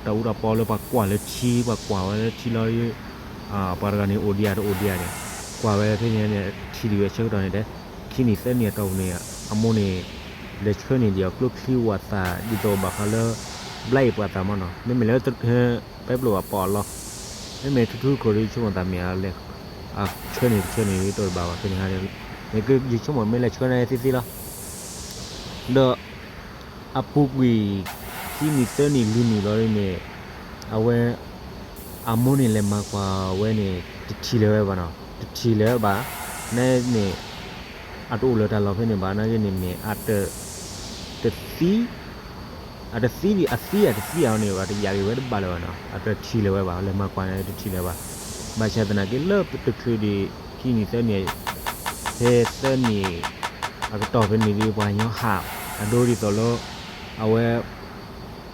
တၢ်အူတၢ်ပီလၢပှၤကွၢ်လၢထံ ပှၤကွၢ်ဝဲလၢထံလီၤ ပှၤတဂၤန့ၣ်အိၣ်ဒံးဧါတအိၣ်ဒံးဧါန့ၣ် ကွၢ်ဝဲဖဲန့ၣ်န့ၣ် ထံၣ်ဒံးဝဲဆၢကတီၢ်န့ၣ်ဒီး ခံနံၣ်သၢနံၣ်အတီၢ်ပူၤန့ၣ် အမိၢ်န့ၣ် လဲၤဆှၢန့ၢ်ဒံးအီၤကျိချံဝးသး ဒ်သိးဘၣ်ဃးလၢ ဘျါအံၤပှၤသးမးနီၤ, မ့မ့ၢ်လၢ ပျဲပျိာ်အပီးအလီ မ့မ့ၢ်ထူထူခိၣ်ဒီး ဆိကမိၣ်သးမ့ၢ်အလဲၤ ဆှၢန့ၢ်တဆှၢန့ၢ်တအိၣ်တဘၣ်ဘၣ် ဖဲန့ၣ်ဟါန့ၣ် မ့ၢ်ကယဆိကမိၣ်မ့ၢ်လဲၤဆှၢန့ၢ်သ့သ့လီၤ ဒီး အပူၤကွံာ် ခံနံၣ်သၢနံၣ်လွံၢ်နံၣ်လီၤဒ်န့ၣ် အဝဲ အမိၢ်န့ၣ်လဲၤမၤကွၢ်ဝဲန့ၣ် တထံၣ်လၢၤဝဲဘၣ်နီၤ, တထံၣ်လၢၤဘၣ် နဲန့ၣ် အတအိၣ်လၢတၢ်လီၢ်ဖဲန့ၣ်ဘၣ် နာ်က့န့ၣ်မ့ၢ် အတ အတသံ အသံအတသံအီၤန့ၣ် အတယာ်က့ၤဝဲတဘၣ်လၢၤဘၣ်နီၤ, အတထံၣ်လၢၤဝဲဘၣ် လဲၤမၤကွၢ်န့ၣ် တထံၣ်လၢၤဘၣ်, ဘၣ်ဆၣ်သနာ်က့လၢတချုးဒံး ခံနံၣ်သၢနံၣ် ဖဲသၢနံၣ် အကတီၢ်ဖဲန့ၣ်ဒီး ပှၤကညီဟး အဒိဒ်သိးလၢ အဝဲ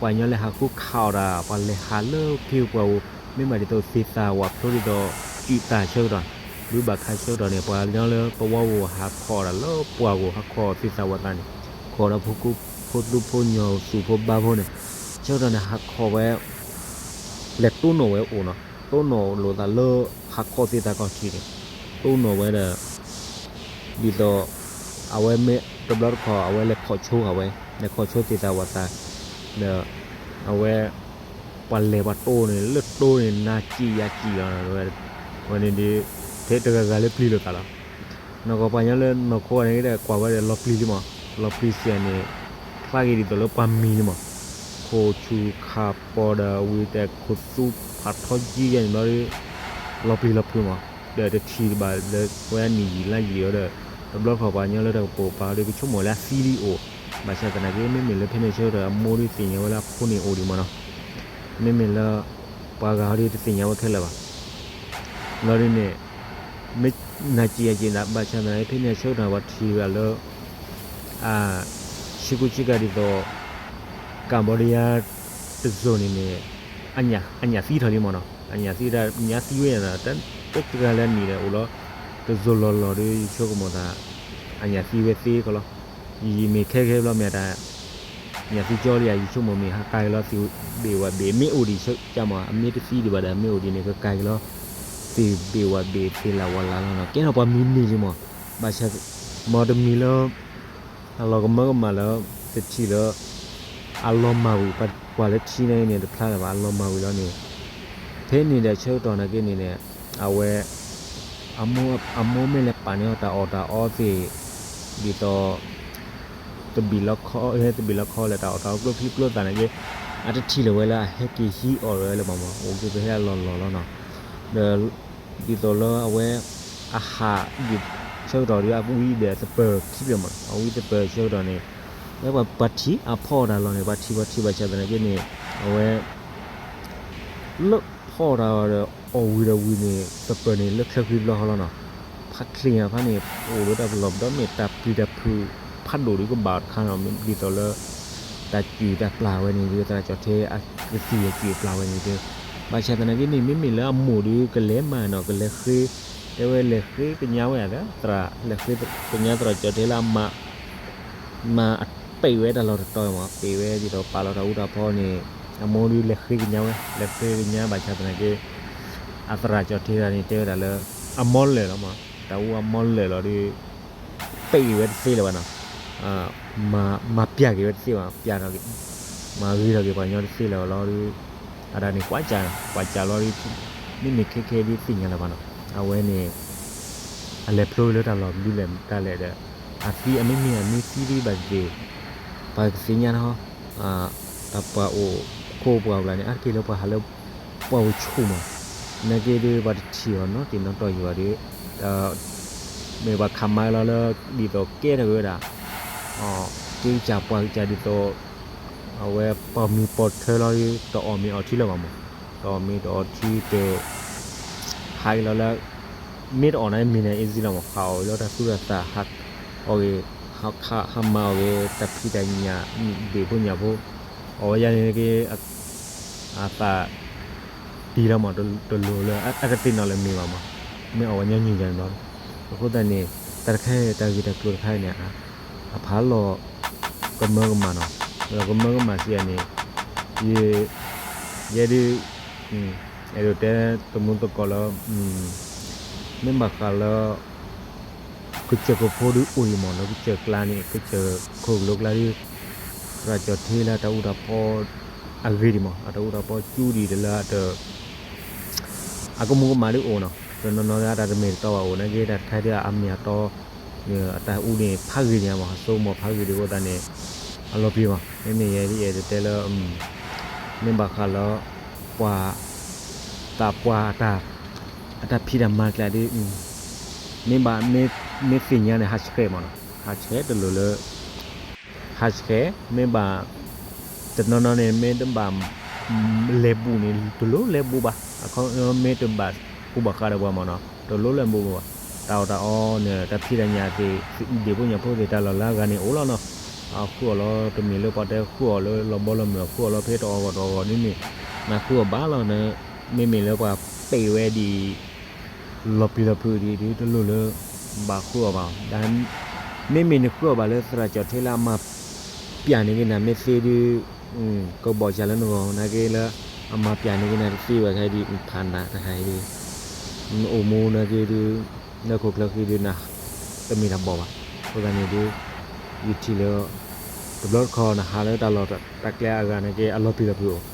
ပှၤကညီလဲၤဟးဃုခးအီၣ်တၢ် ပှၤလဲၤဟးလၢက့ၤပှၢ်ပူၤ မ့ၢ်ဘၣ်ဒ်သိးသ့ၣ်သၣ်ဝးဖျိဒ်သိး စုၣ်သၣ်ဆၢကတီၢ် ဒုးဘၣ်ခါဆၢကတီၢ်န့ၣ် ပှၤကညီလၢပဝီပူၤဟးခီအီၣ်တၢ်လၢပှၢ်ပူၤ ဟးခီသ့ၣ်သၣ်ဝးသးန့ၣ် ခီဒီး ဖိသူဖိညီ သူၣ်ဖိဘါဖိန့ၣ် ဆၢကတီၢ်န့ၣ် ဟးခီဝဲ လဲၤတိၢ်နီၣ်ဝဲအိၣ်နီၤ, တိၢ်နီၣ်လိာ်သးလၢ ဟးခီသ့ၣ်သၣ်ခီၣ်ထံးန့ၣ် တိၢ်နီၣ်ဝဲဒီး ဒ်သိး အဝဲမ့ၢ်တဘျီတခီၣ် အဝဲလဲၤခီၣ်ဆိဃာ်ဝဲ လဲၤခီၣ်ဆိသ့ၣ်သၣ်ဝးသး ဒီး အဝဲ ပှၤလဲၤပှၤတိၢ်န့ၣ် လၢတိၢ်န့ၣ် နၤစံၣ်ယၤစံၣ်လီၤ ဝဲန့ၣ်ဒီး ထဲတဂၤဂၤလၢပျံၤလိာ်သးလီၤ နီၢ်ကီၢ်ပှၤကညီလၢနီၢ်ခိန့ၣ်ဒီး ကွၢ်ဝဲဒီးလီၤပျံၤလံမး, လီၤပျံၤစ့ၢ်န့ၣ် ဖျါက့ၤဒ်သိးလၢပှၤမံၤလံမး, ခိၣ်ဆူၣ်ခးပီၤဒီးဝံၤတဲခိၣ်သူဖးထီကံယဲန့ၣ်ဘျီဒီး လီၤပျံၤလီၤဖုးမး, ဒီးတထံၣ်ဘၣ်လၢဝဲအနံၣ်ယံာ်လါယံာ်ဒီး တဘျီတခီၣ်ပှၤကညီလၢတၢ်ကပိာ်ပာ်ဒီး ကဆိကမိၣ်လၢအသံလံအိၣ်, ဘၣ်ဆၣ်သနာ်က့ မ့မ့ၢ်လၢဖဲန့ၣ်ဆၢကတီၢ်အမိၢ်ဒီးသ့ၣ်ညါဝဲလၢအဖိန့ၣ်အိၣ်ဒံးမးနီၤ, မ့မ့ၢ်လၢ ပှၤဂၤဟီဒီးတသ့ၣ်ညါဝဲခဲလၢာ်ဘၣ် လီၤဒ်န့ၣ် မ့ၢ်နၤစံၣ်ယၤစံၣ် ဘၣ်ဆၣ်သနာ်က့ ဖဲန့ၣ်အဆၢကတီၢ်ပှၤထံၣ်ဘၣ်လၢ ဆ့ကူဆ့ကၤဒ်သိး ကၣ်ဘီဒယါ တစိၤန့ၣ်န့ၣ် အညၣ်သံထီၣ်လံမးနီၤ, အညၣ်သံတၢ်ညါသံဝဲယၤနီၤ, တတဂၤလၢအနံၣ်ဒီးအိၣ်လီၤ တစိၤလီၤလီၤဒီး ယဆိကမိၣ်သး အညၣ်သံဝဲသ့ကီးလီၤ, ယမ့ၢ်ခဲခဲဘျီမ့ၢ်တၢ် ညၣ်သံကၠီလံဧါ ယဆိကမိၣ်မ့ၢ်ဟးကါက့ၤလီၤသ့ၣ်ဘ့ၣ်ဝဲဘ့ၣ် မ့ၢ်အိၣ်ဒံးကၠီမး အမ့ၢ်တသံဒံးဘၣ်ဒီး မ့ၢ်အိၣ်ဒံးန့ၣ် ကကါက့ၤလီၤ သ့ၣ်ဘ့ၣ်ဝဲဘ့ၣ် သ့ၣ်လၢ်ဝါလၢ်လီၤနီၤ, ကဲထီၣ်ပှၤမံၤန့ၢ်လံမး, ဘၣ်ဆၣ် မ်တမံၤလၢ အလီၤကမၢကမၣ်လၢ တထံၣ်လၢ အလီၤမၢ်ဝံၤ ပှၤကွၢ်လၢထံန့ၣ်န့ၣ် တဖျါလၢၤဘၣ် အလီၤမၢ်ဝံၤလီၤန့ၣ်, ဖဲန့ၣ်ဒီးဆၢကတီၢ်နာ်က့န့ၣ်န့ၣ် အဝဲ အမိၢ်မ့ၢ်လဲၤပာ်န့ၢ်အီၤတၢ်အီၣ်တၢ်အီသ့ၣ် ဒ်သိး တဘ့ၣ်လီခီ တဘ့ၣ်လီခီလၢတၢ်အီၣ်တၢ်အီကျိချံကျိသၣ်နာ်က့ အတထံၣ်လၢၤဝဲလၢအဟဲက့ၤဟံးအီၣ်ဝဲလၢၤဘၣ်မး အိၣ်က့ၤပဟဲအလီၢ်လီၢ်လီၤနီၤ, ဒီး ဒ်သိးလၢအဝဲ အဟးဒ်ဆၢကတီၢ်ဒီး အဝံဒီးသပၢၤခံဖျၢၣ်မး အဝံသပၢၤဆၢကတီၢ်န့ၣ် လၢပှၤထံၣ်အဖီအီၣ်တၢ်လီၢ်န့ၣ် ပှၤထံၣ်ပှၤထံၣ်ဘၣ်ဆၣ်သနာ်က့န့ၣ် အဝဲ လၢဖီအီၣ်တၢ်ဒီးအီၣ်ဝံၤဒီးဝံၤန့ၣ် သပၢၤန့ၣ် လၢချၢဃံဘျီဃီလီၤနီၤ, ဖးချ့ညါဖးန့ၣ် အိၣ်လၢတၢ်လီၢ်ဒီးမ့ၢ်တၢ်ပျံၤတၢ်ဖုးဖးဒိၣ်ဒီးကဘၣ်တခါနီၤ ဒ်သိးလၢ တၢ်စူၢ်တၢ်ပျၢ်ဝဲန့ၣ်ဒီး သရၣ်ကၠီၣ်ထဲအကသံၣ်အစူၢ်အပျၢ်ဝဲန့ၣ်ဒီး ဘၣ်ဆၣ်သနာ်က့န့ၣ် မ့မ့ၢ်လၢအမိၢ်ဒီးကလဲၤမၤနီၤ ကလဲၤဃ့ တဲဝဲလဲၤဃ့ကညါဝဲ သရၣ် လဲၤဃ့ကညါသရၣ်ကၠီၣ်ထဲလၢအမၤ မၤအပဲာ်ဝဲတၢ်လီၢ်တတီၤမး ပဲာ်ဝဲဒ်သိးပာ်လီၤတၢ်အူတၢ်ဖီန့ၣ် အမိၢ်ဒီးလဲၤဃ့ကညါဝဲ လဲၤဃ့ကညါဘၣ်ဆၣ်သနာ်က့ အသရၣ်ကၠီၣ်ထဲတဂၤန့ၣ် တဲဝဲဒၣ်လၢ အမီလၢာ်လီၤမး တၢ်အူအမီလၢာ်လီၤဒီး ပဲာ်က့ၤဝဲတသ့လၢၤဘၣ်နီၤ မၤပျၢ်က့ၤဝဲတသ့ဘၣ် ပျၢ်ထီၣ်က့ၤ မၤဂ့ၤထီၣ်က့ၤပှၤကညီတသ့လၢၤဘၣ်လီၤဒီး အတၢ်န့ၣ်ကွၢ်စၢ်နီၤ ကွၢ်စၢ်လီၤဒီး မ့မ့ၢ်ခဲခဲဒ်သ့ၣ်ညါလၢၤဘၣ်နီၤ အဝဲန့ၣ် အလဲၤဖျိလၢတၢ်လီၢ်မနုၤလဲၣ်တၢ်လဲၣ်ဒီး အသံအမ့မ့ၢ်အမ့ၢ်သံဒ်ဘၣ်သ့ၣ်သ့ၣ် ပှၤကသ့ၣ်ညါနီၤ တၢ်ပှၤအိၣ်ခိၣ်ပှၢ်ပူၤန့ၣ် အါတက့ၢ်လၢပှၤဟးလၢ ပှၢ်ပူၤဆူၣ်မး နာ်က့ဒီးပှၤတထံၣ်အီၤနီတံၢ်နီတီၢ်ယံၤဘၣ်ဒီး မ့ၢ်ပှၤခးမါလီၤလၢ ဒ်သိးကဲထီၣ်က့ၤဝဲဒၣ် က့ကစၢ်ပှၤကစၢ်ဒ်သိး အဝဲပှၤမံၤပိာ်ထွဲလီၤဒီး တအီၣ်မ့ၤအီထံလၢၤဘၣ်မး တအီၣ်မ့ၤတအီထံတ ဟးက့ၤလီၤလၢ မ့ၢ်တအီၣ်န့ၣ်မ့ၢ်န့ၣ် easy လီၤမး ဟးအီၣ်က့ၤလီၤတၢ်သူၣ်တၢ်သး ဟးအီၣ်က့ၤ ဟးခးဟးမၤအီၣ်က့ၤ တၢ်ဖံးတၢ်ညၣ် ဒ့ၣ်ဖိညၣ်ဖိ, အီၣ်ဝဲယါန့ၣ်က့ အသးတံၢ်လီၤမး, တလိၣ်လၢ အတသ့ၣ်နီၣ်လၢမ့ၢ်ဘၣ်မး, မ့ၢ်အီၣ်ဝဲညီနုၢ်ယါန့ၣ်လီၤ. အဃိသတးန့ၣ် တၢ်တခါအံၤ တၢ်ဂ့ၢ်တၢ်ကျိၤတခါအံၤန့ၣ် အဖးလီၤကမၢကမၣ်နီၤ, လီၤကမၢကမၣ်စံးယါန့ၣ်, ယဲဒၣ် အဲၣ်ဒိးတဲသမူသကိးလၢ မ့ၢ်ဘၣ်ဃးလၢ ကစၢၢ်ကဖိဒုးအိၣ်အံၤမး လၢကစၢၢ်ကျါန့ၣ် ကစၢၢ်ခိၣ်ကလိကျါဒုး သရၣ်ကၠီၣ်ထ့လၢအတၢ်အူတၢ်ပီ အဂ့ၤဒံးမး အတၢ်အူတၢ်ပီကၠူဒံးတလၢအတ အကမူးကမၣ်ဒုးအိၣ်နီၤ, တနီၤနီၤဒၣ်တၢ်တမ့ၢ်တတီဘၣ်အိၣ် နာ်က့တၢ်တခါဒုးအမ့ၢ်အတီ အတၢ်အူန့ၣ်ဖးဂ့ၤန့ၣ်မး အစိကမီၤဖးဂ့ၤဒံးအဃိသတးန့ၣ် အလီၤပျံၤမး, မ့မ့ၢ်ယဲဒၣ်ယအဲၣ်ဒိးတဲလၢ မ့ၢ်ဘၣ်ဃးလၢ ပှၤ သးပှၢ် အတၢ်ဖံးတၢ်မၤကျါဒုး မ့ၢ်ဘၣ် မ့ၢ်သ့ၣ်ညါန့ၣ် ဟးဆှဲးမးနီၤ, ဟးဆှဲးတလိၣ်လၢ ဟးဆှဲး မ့ၢ်ဘၣ် တနီၤနီၤန့ၣ် မ့ၢ်တဘၣ် လဲၤဘူးန့ၣ် တလိၣ်လဲၤဘူးဘၣ်, အခီမ့ၢ်တဘၣ်ကူဘၣ်ဃးဒီးပှၤမးနီၤ တလိၣ်လဲၤဘူးဘၣ်, တၢ်အီၣ်တၢ်အီန့ၣ် တၢ်ဖံးတၢ်ညၣ်သ့ၣ် ဒ့ၣ်ဖိညၣ်ဖိသ့ၣ် တၢ်လီၢ်လၢအဂၤန့ၣ်အိၣ်လီၤနီၤ, အဃုအီၣ်လီၤ တမ့ၢ်လၢပှၤတဲဃုအီၣ်လၢလီၤဘီလီၤမုၢ် အဃုအီၣ်လီၤဖဲတအီၣ်ဂီၢ်တအီၣ်ဂီၢ်န့ၣ်န့ၣ် နဃုအီၣ်ဘၣ်လီၤန့ၣ်, မ့မ့ၢ်လၢပှၤပဲာ်ဝဲဒ် လီၤပျံၤလီၤဖုးဒ်ဒုး တလိၣ်လၢ ဘၣ်ဃုအီၣ်ဘၣ်, မ့မ့ၢ်နဃုအီၣ်ဘၣ်လၢသရၣ်ကၠီၣ်ထ့လၢအမၤပျၢ်န့ၢ်က့ၤနၤမ့ၢ်သ့ဒုး ကဘီၣ်စၢ်လၢနဂီၢ် နာ်က့လၢ အမၤပျၢ်န့ၢ်က့ၤနၤတသ့ဝဲတခါအံၤဒုး ဖးနးတခါအံၤဒုး နအိၣ်မူနာ်က့ဒုး လၢခိၣ်ချၢဃံဒုး နတမ့ၢ်တၢ်ဘီၣ်ဘၣ်, အဃိသတးန့ၣ်ဒုး ယထံၣ်လၢ တဘျီတခီၣ်နဟးလၢတၢ်လီၢ်တၢ်ကျဲအဂၤနာ်က့ အလီၤပျံၤလီၤဖုးအိၣ်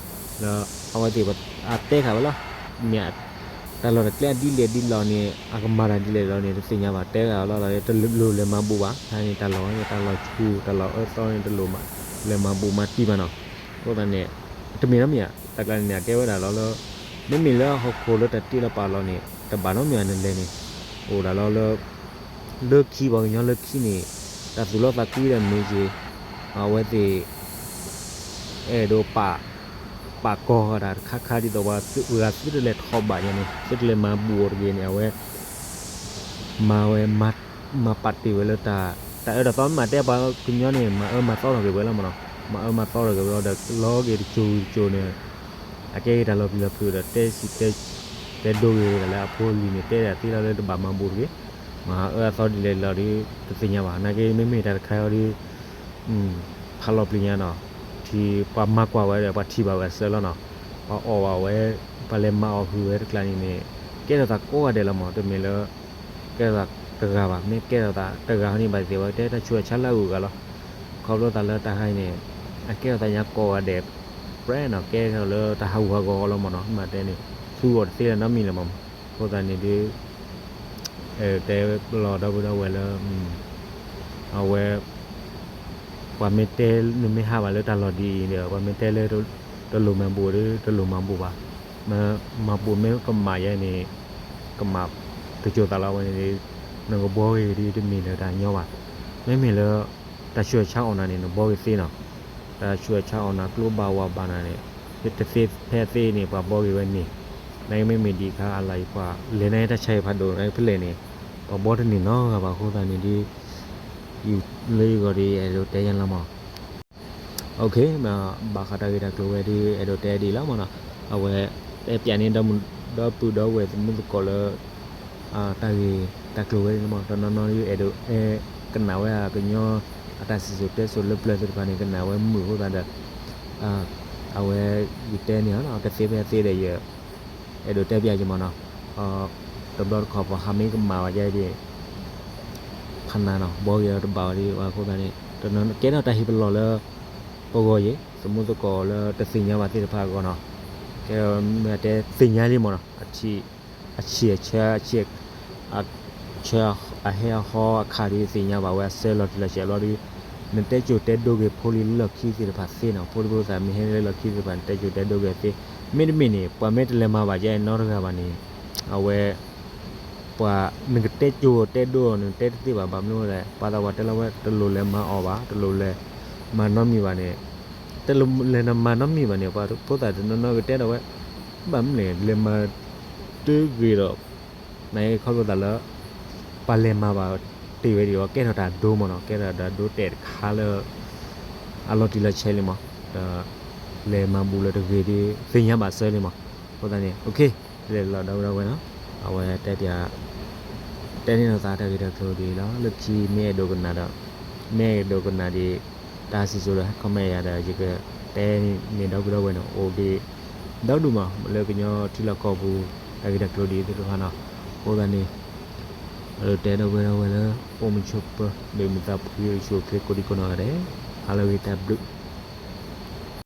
လၢအဝဲသ့ၣ်အတဲဃာ်ဝဲလီၤ, မ့ၢ် တၢ်လီၢ်တၢ်ကျဲဒ်လဲၣ်ဒ်လဲၣ်န့ၣ် အကမၤတၢ်ဒ်လဲၣ်လီၤန့ၣ် တသ့ၣ်ညါဘၣ် တဲဃာ်ဝဲလီၤ တလိၣ်လဲၤမၤဘူးဘၣ်, တၢ်န့ၣ်တၢ်လီၢ်ဝဲန့ၣ် တၢ်လီၢ်ဆူၣ် တၢ်လီၢ်အၢသီန့ၣ် တလိၣ်လဲၤမၤဘူးမၤတံၢ်ဘၣ်နီၤ, အဃိသတးန့ၣ် တမ့ၢ်နီတမံၤ တၢ်ကျါန့ၣ်န့ၣ် အကဲဝဲဒၣ်လီၤလၢ မ့မ့ၢ်လၢဟီၣ်ခိၣ်လၢတၢ်တ့လီၤပာ်လီၤန့ၣ် တဘၣ်နီတမံၤနလဲၤန့ၣ် အိၣ်ဒၣ်လီၤလၢ လၢခံပှၤကညီလၢခံန့ၣ် တၢ်သူၣ်လီသးကွံဒီးမ့ၢ်က့ၤ အဝဲသ့ၣ် အဲၣ်ဒိးပာ် ပာ်ကီၤဃာ်တၢ်တခါခါဒ်သိးပှၤဂၤသုတလဲၤထီၣ်ဘၣ်ညါန့ၣ် သုတလဲၤမၤဘူးအီၤတဂ့ၤန့ၣ် အဝဲ မၤဝဲ မၤပာ်တ့ၢ်ဝဲလၢတၢ် တၢ်အၢတၢ်သီမ့ၢ်မၤတဲပှၤကညီန့ၣ် မၤအၢမၤသီထီၣ်က့ၤဝဲလီၤမးနီၤ မၤအၢမၤသီထီၣ်က့ၤဝဲလီၤဒီး လီၤက့ၤတစိၤတစိၤန့ၣ် အကဲက့ၤတၢ်လီၤပျံၤလီၤဖုးဒီး တဲစံးတဲဒိဂ့ၤတၢ်လၢအဖိအလံၤန့ၣ် တဲဒၣ်သ့လီၤလၢတဘၣ်မၤဘူးတဂ့ၤ မၤအၢအသီဒ်လဲၣ်လီၤဒီး တသ့ၣ်ညါဘၣ် နာ်က့မ့မ့ၢ်တၢ်တခါအံၤဒီး ဖးလီၤပျံၤညါနီၤ ထံၣ်ပှၤမၤကွၢ်ဝဲဒီး ပှၤထံၣ်ဘၣ်ဝဲအဆၢလီၤနီၤ ပှၤအီၣ်ဘၣ်ဝဲ ပှၤလဲၤမၤအီၣ်ဟုၣ်ဝဲတကျါန့ၣ်န့ၣ် ကဲထီၣ်သးကိးဂၤဒဲးလီၤမး တမ့ၢ်လၢ ကဲထီၣ်သးတဂၤဘၣ် မ့ၢ်ကဲထီၣ်သးတဂၤန့ၣ် ဘၣ်သ့ၣ်ဝဲတဲတၢ်ဆူးတၢ်ဆါလၢအဂုၤအဂၤလီၤ ခီဖျိသးလၢတၢ်ဟါအံၤန့ၣ် အကဲထီၣ်သးညါကိးဂၤဒဲး ပြဲနီၤ ကဲထီၣ်လၢတၢ်ဟးဂူာ်ဟးဂီၤလီၤမးနီၤ မ့ၢ်တဲန့ၣ် သူအီၤတသ့လၢၤနီတမံၤလၢၤမး အဃိသတးန့ၣ်ဒုး အဲၣ်ဒိးတဲလီၤဒီပုၢ်ဒီဝဲၢ်လၢ အဝဲ ပှၤမ့ၢ်တဲ နမ့ၢ်ဟးဘၣ်လၢတၢ်လီၢ်ဒ်အံၤဒီး ပှၤမ့ၢ်တဲလၢ တလိၣ်မၤဘူးဒီး တလိၣ်မၤဘူးဘၣ်. မၤဘူးမ့ၢ်ကမၣ်ယဲန့ၣ် ကမၣ်တစိၤသးလီဝဲန့ၣ် နကဘှီဂ့ၤဒ်တမ့ၢ်လၢတၢ်ညီဘၣ်. မ့မ့ၢ်လၢ တၢ်ဆူးတၢ်ဆါအိၣ်နၤန့ၣ် နဘှီဂ့ၤသ့နီၤ. တၢ်ဆူးတၢ်ဆါအိၣ်နၤ ကျိဘၣ်ဝးဘၣ်နၤန့ၣ် တသ့ဖဲသ့န့ၣ် ပှၤဘှီဂ့ၤဝဲန့ၣ် နမ့မ့ၢ်ဒံးခါအလီၢ်အံၤ ပှၤလဲၤန့ၣ်တၢ်ဆါဟံၣ်ဖးဒိၣ်ဖဲလဲၣ်န့ၣ် ပှၤဘှီတန့ၢ်နီတဂၤဘၣ်အဃိသတးန့ၣ်ဒ် လၢယဂီၢ်ဒီး အဲၣ်ဒိးတဲယါလီၤမး. ဘၣ်ဃးတၢ်ဂ့ၢ်တၢ်ကျိၤဝဲဒ် အဲၣ်ဒိးတဲဒ်လီၤမးနီၤ. အဝဲ တဲပၠးန့ၢ်ဒီပုၢ်ဒီဝဲၢ်သမူသကိးလၢ တၢ်ဂ့ၢ်တၢ်ကျိၤဝဲန့ၣ်လီၤမး. တနီၤနီၤဒ်အဲၣ်ဒိး ကနၣ်ဝဲကညီ အတၢ်စံၣ်စိၤတဲစိၤလၢပျၢၤသ့ၣ်တဖၣ်န့ၣ် ကနၣ်ဝဲမုာ်အဃိသတးဒီး အဝဲ ယတဲန့ၣ် တသ့ဖဲသ့ဒီးယ အဲၣ်ဒိးတဲပၠးယမးနီၤ. တဘျီတခီၣ်ပှၤဟးမ့ၢ်ကမၣ်ဝဲဒ် ဖးနးနီၤ ဘှီဂ့ၤဒီးတဘၣ်ဝဲဒ်အဃိသတးန့ၣ် တနီၤကဲထီၣ်တၢ်ဟ့ၣ်ပလီၢ်လၢ ပဂီၢ်ယဲ သမူသကိးလၢတသ့ၣ်ညါဘၣ်သ့ၣ်တဖၣ်အဂီၢ်နီၤ. ကဲမ့ၢ်တဲသ့ၣ်ညါလံမးနီၤ အဆံးအဆၢ အဆံး အဟဲအဟီအခါဒ်သ့ၣ်ညါဘၣ်ဝဲ အဆၢလီၤတံၢ်လီၤဆဲးဘျီဒီး နတဲစိၤတဲဒိဂ့ၤဖိလံၤလၢလီၢ်ခံသ့ၣ်တဖၣ်သ့နီၤ. ဖိဒံဖိသၣ်မ့ၢ်ဟဲလၢလီၢ်ခံသ့ၣ်တဖၣ် နတဲစိၤတဲဒိဂ့ၤသ့. မ့တမ့ၢ်န့ၣ် ပှၤမ့ၢ်တလဲၤမၤဘၣ်ကဲနီတဂၤဘၣ်န့ၣ် အဝဲ ပှၤ နကတဲစိၤတဲဒိ နတဲတသ့ဘၣ် ဘၣ်မနုၤလဲၣ် ပှၤသးပှၢ်တဲလီၤဝဲ တလိၣ်လဲၤမၤအီၣ်ဘၣ် တလိၣ်လဲၤမၤနီတမံၤဘၣ်န့ၣ် တလိၣ်လဲၤနမၤနီတမံၤဘၣ်န့ၣ် ပှၤဖိသၣ်တနီၤနီၤကတဲဒီးဝဲ ဘၣ်မနုၤလဲၣ် လဲၤမၤတဂ့ၤဒီး နခီဖျိသးလၢ ပှၤလဲၤမၤဘၣ် တ့ၢ်ဝဲဒံးဒီး ကဲထီၣ်တၢ်ဒိမးနီၤ, ကဲထီၣ်တၢ်ဒိတဲာ်တခါလၢ အလီၤတံၢ်လီၤဆဲးလံမး, ဒီး လဲၤမၤဘူၣ်လၢတဂ့ၤဒီး သ့ၣ်ညါဘၣ်စၢၤလံမး. အဃိသတးန့ၣ် okay, လဲၤလီၤဒီပုၢ်ဒီဝဲၢ်နီၤ, အဝဲတဲပၠး တဲန့ၢ်လိာ်သးတၢ်ဂ့ၢ်တၢ်ကျိၤဒ်အံၤလီၤ. လၢခံမ့ၢ်အဲၣ်ဒိးကနၣ်ဒီး မ့ၢ်အဲၣ်ဒိးကနၣ်ဒ် တၢ်စံၣ်စိၤဒီး ဟဲ comment ယၤဒီး ယကတဲန့ၢ်ဒီပုၢ်ဒီဝဲၢ်န့ၣ် အိၣ်ဒံး ဒီဒူၣ်မး လၢကညီထံလီၢ်ကီၢ်ပူၤ တၢ်ဂ့ၢ်တၢ်ကျိၤဒ်အံၤသ့ၣ်တဖၣ်နီၤ. အဃိသတးန့ၣ် အၢၣ်လီၤတဲဒီပုၢ်ဒီဝဲၢ်လၢ အိၣ်မုာ်ဆိးပၢၤ ဒုးမုာ်သးဖှံ ရဆူၣ်အိၣ်ချ့ကိးဒံကိးနီၢ်ဂၤဒဲး, ဟါလၢအဂ့ၤ တၢ်ဘျုး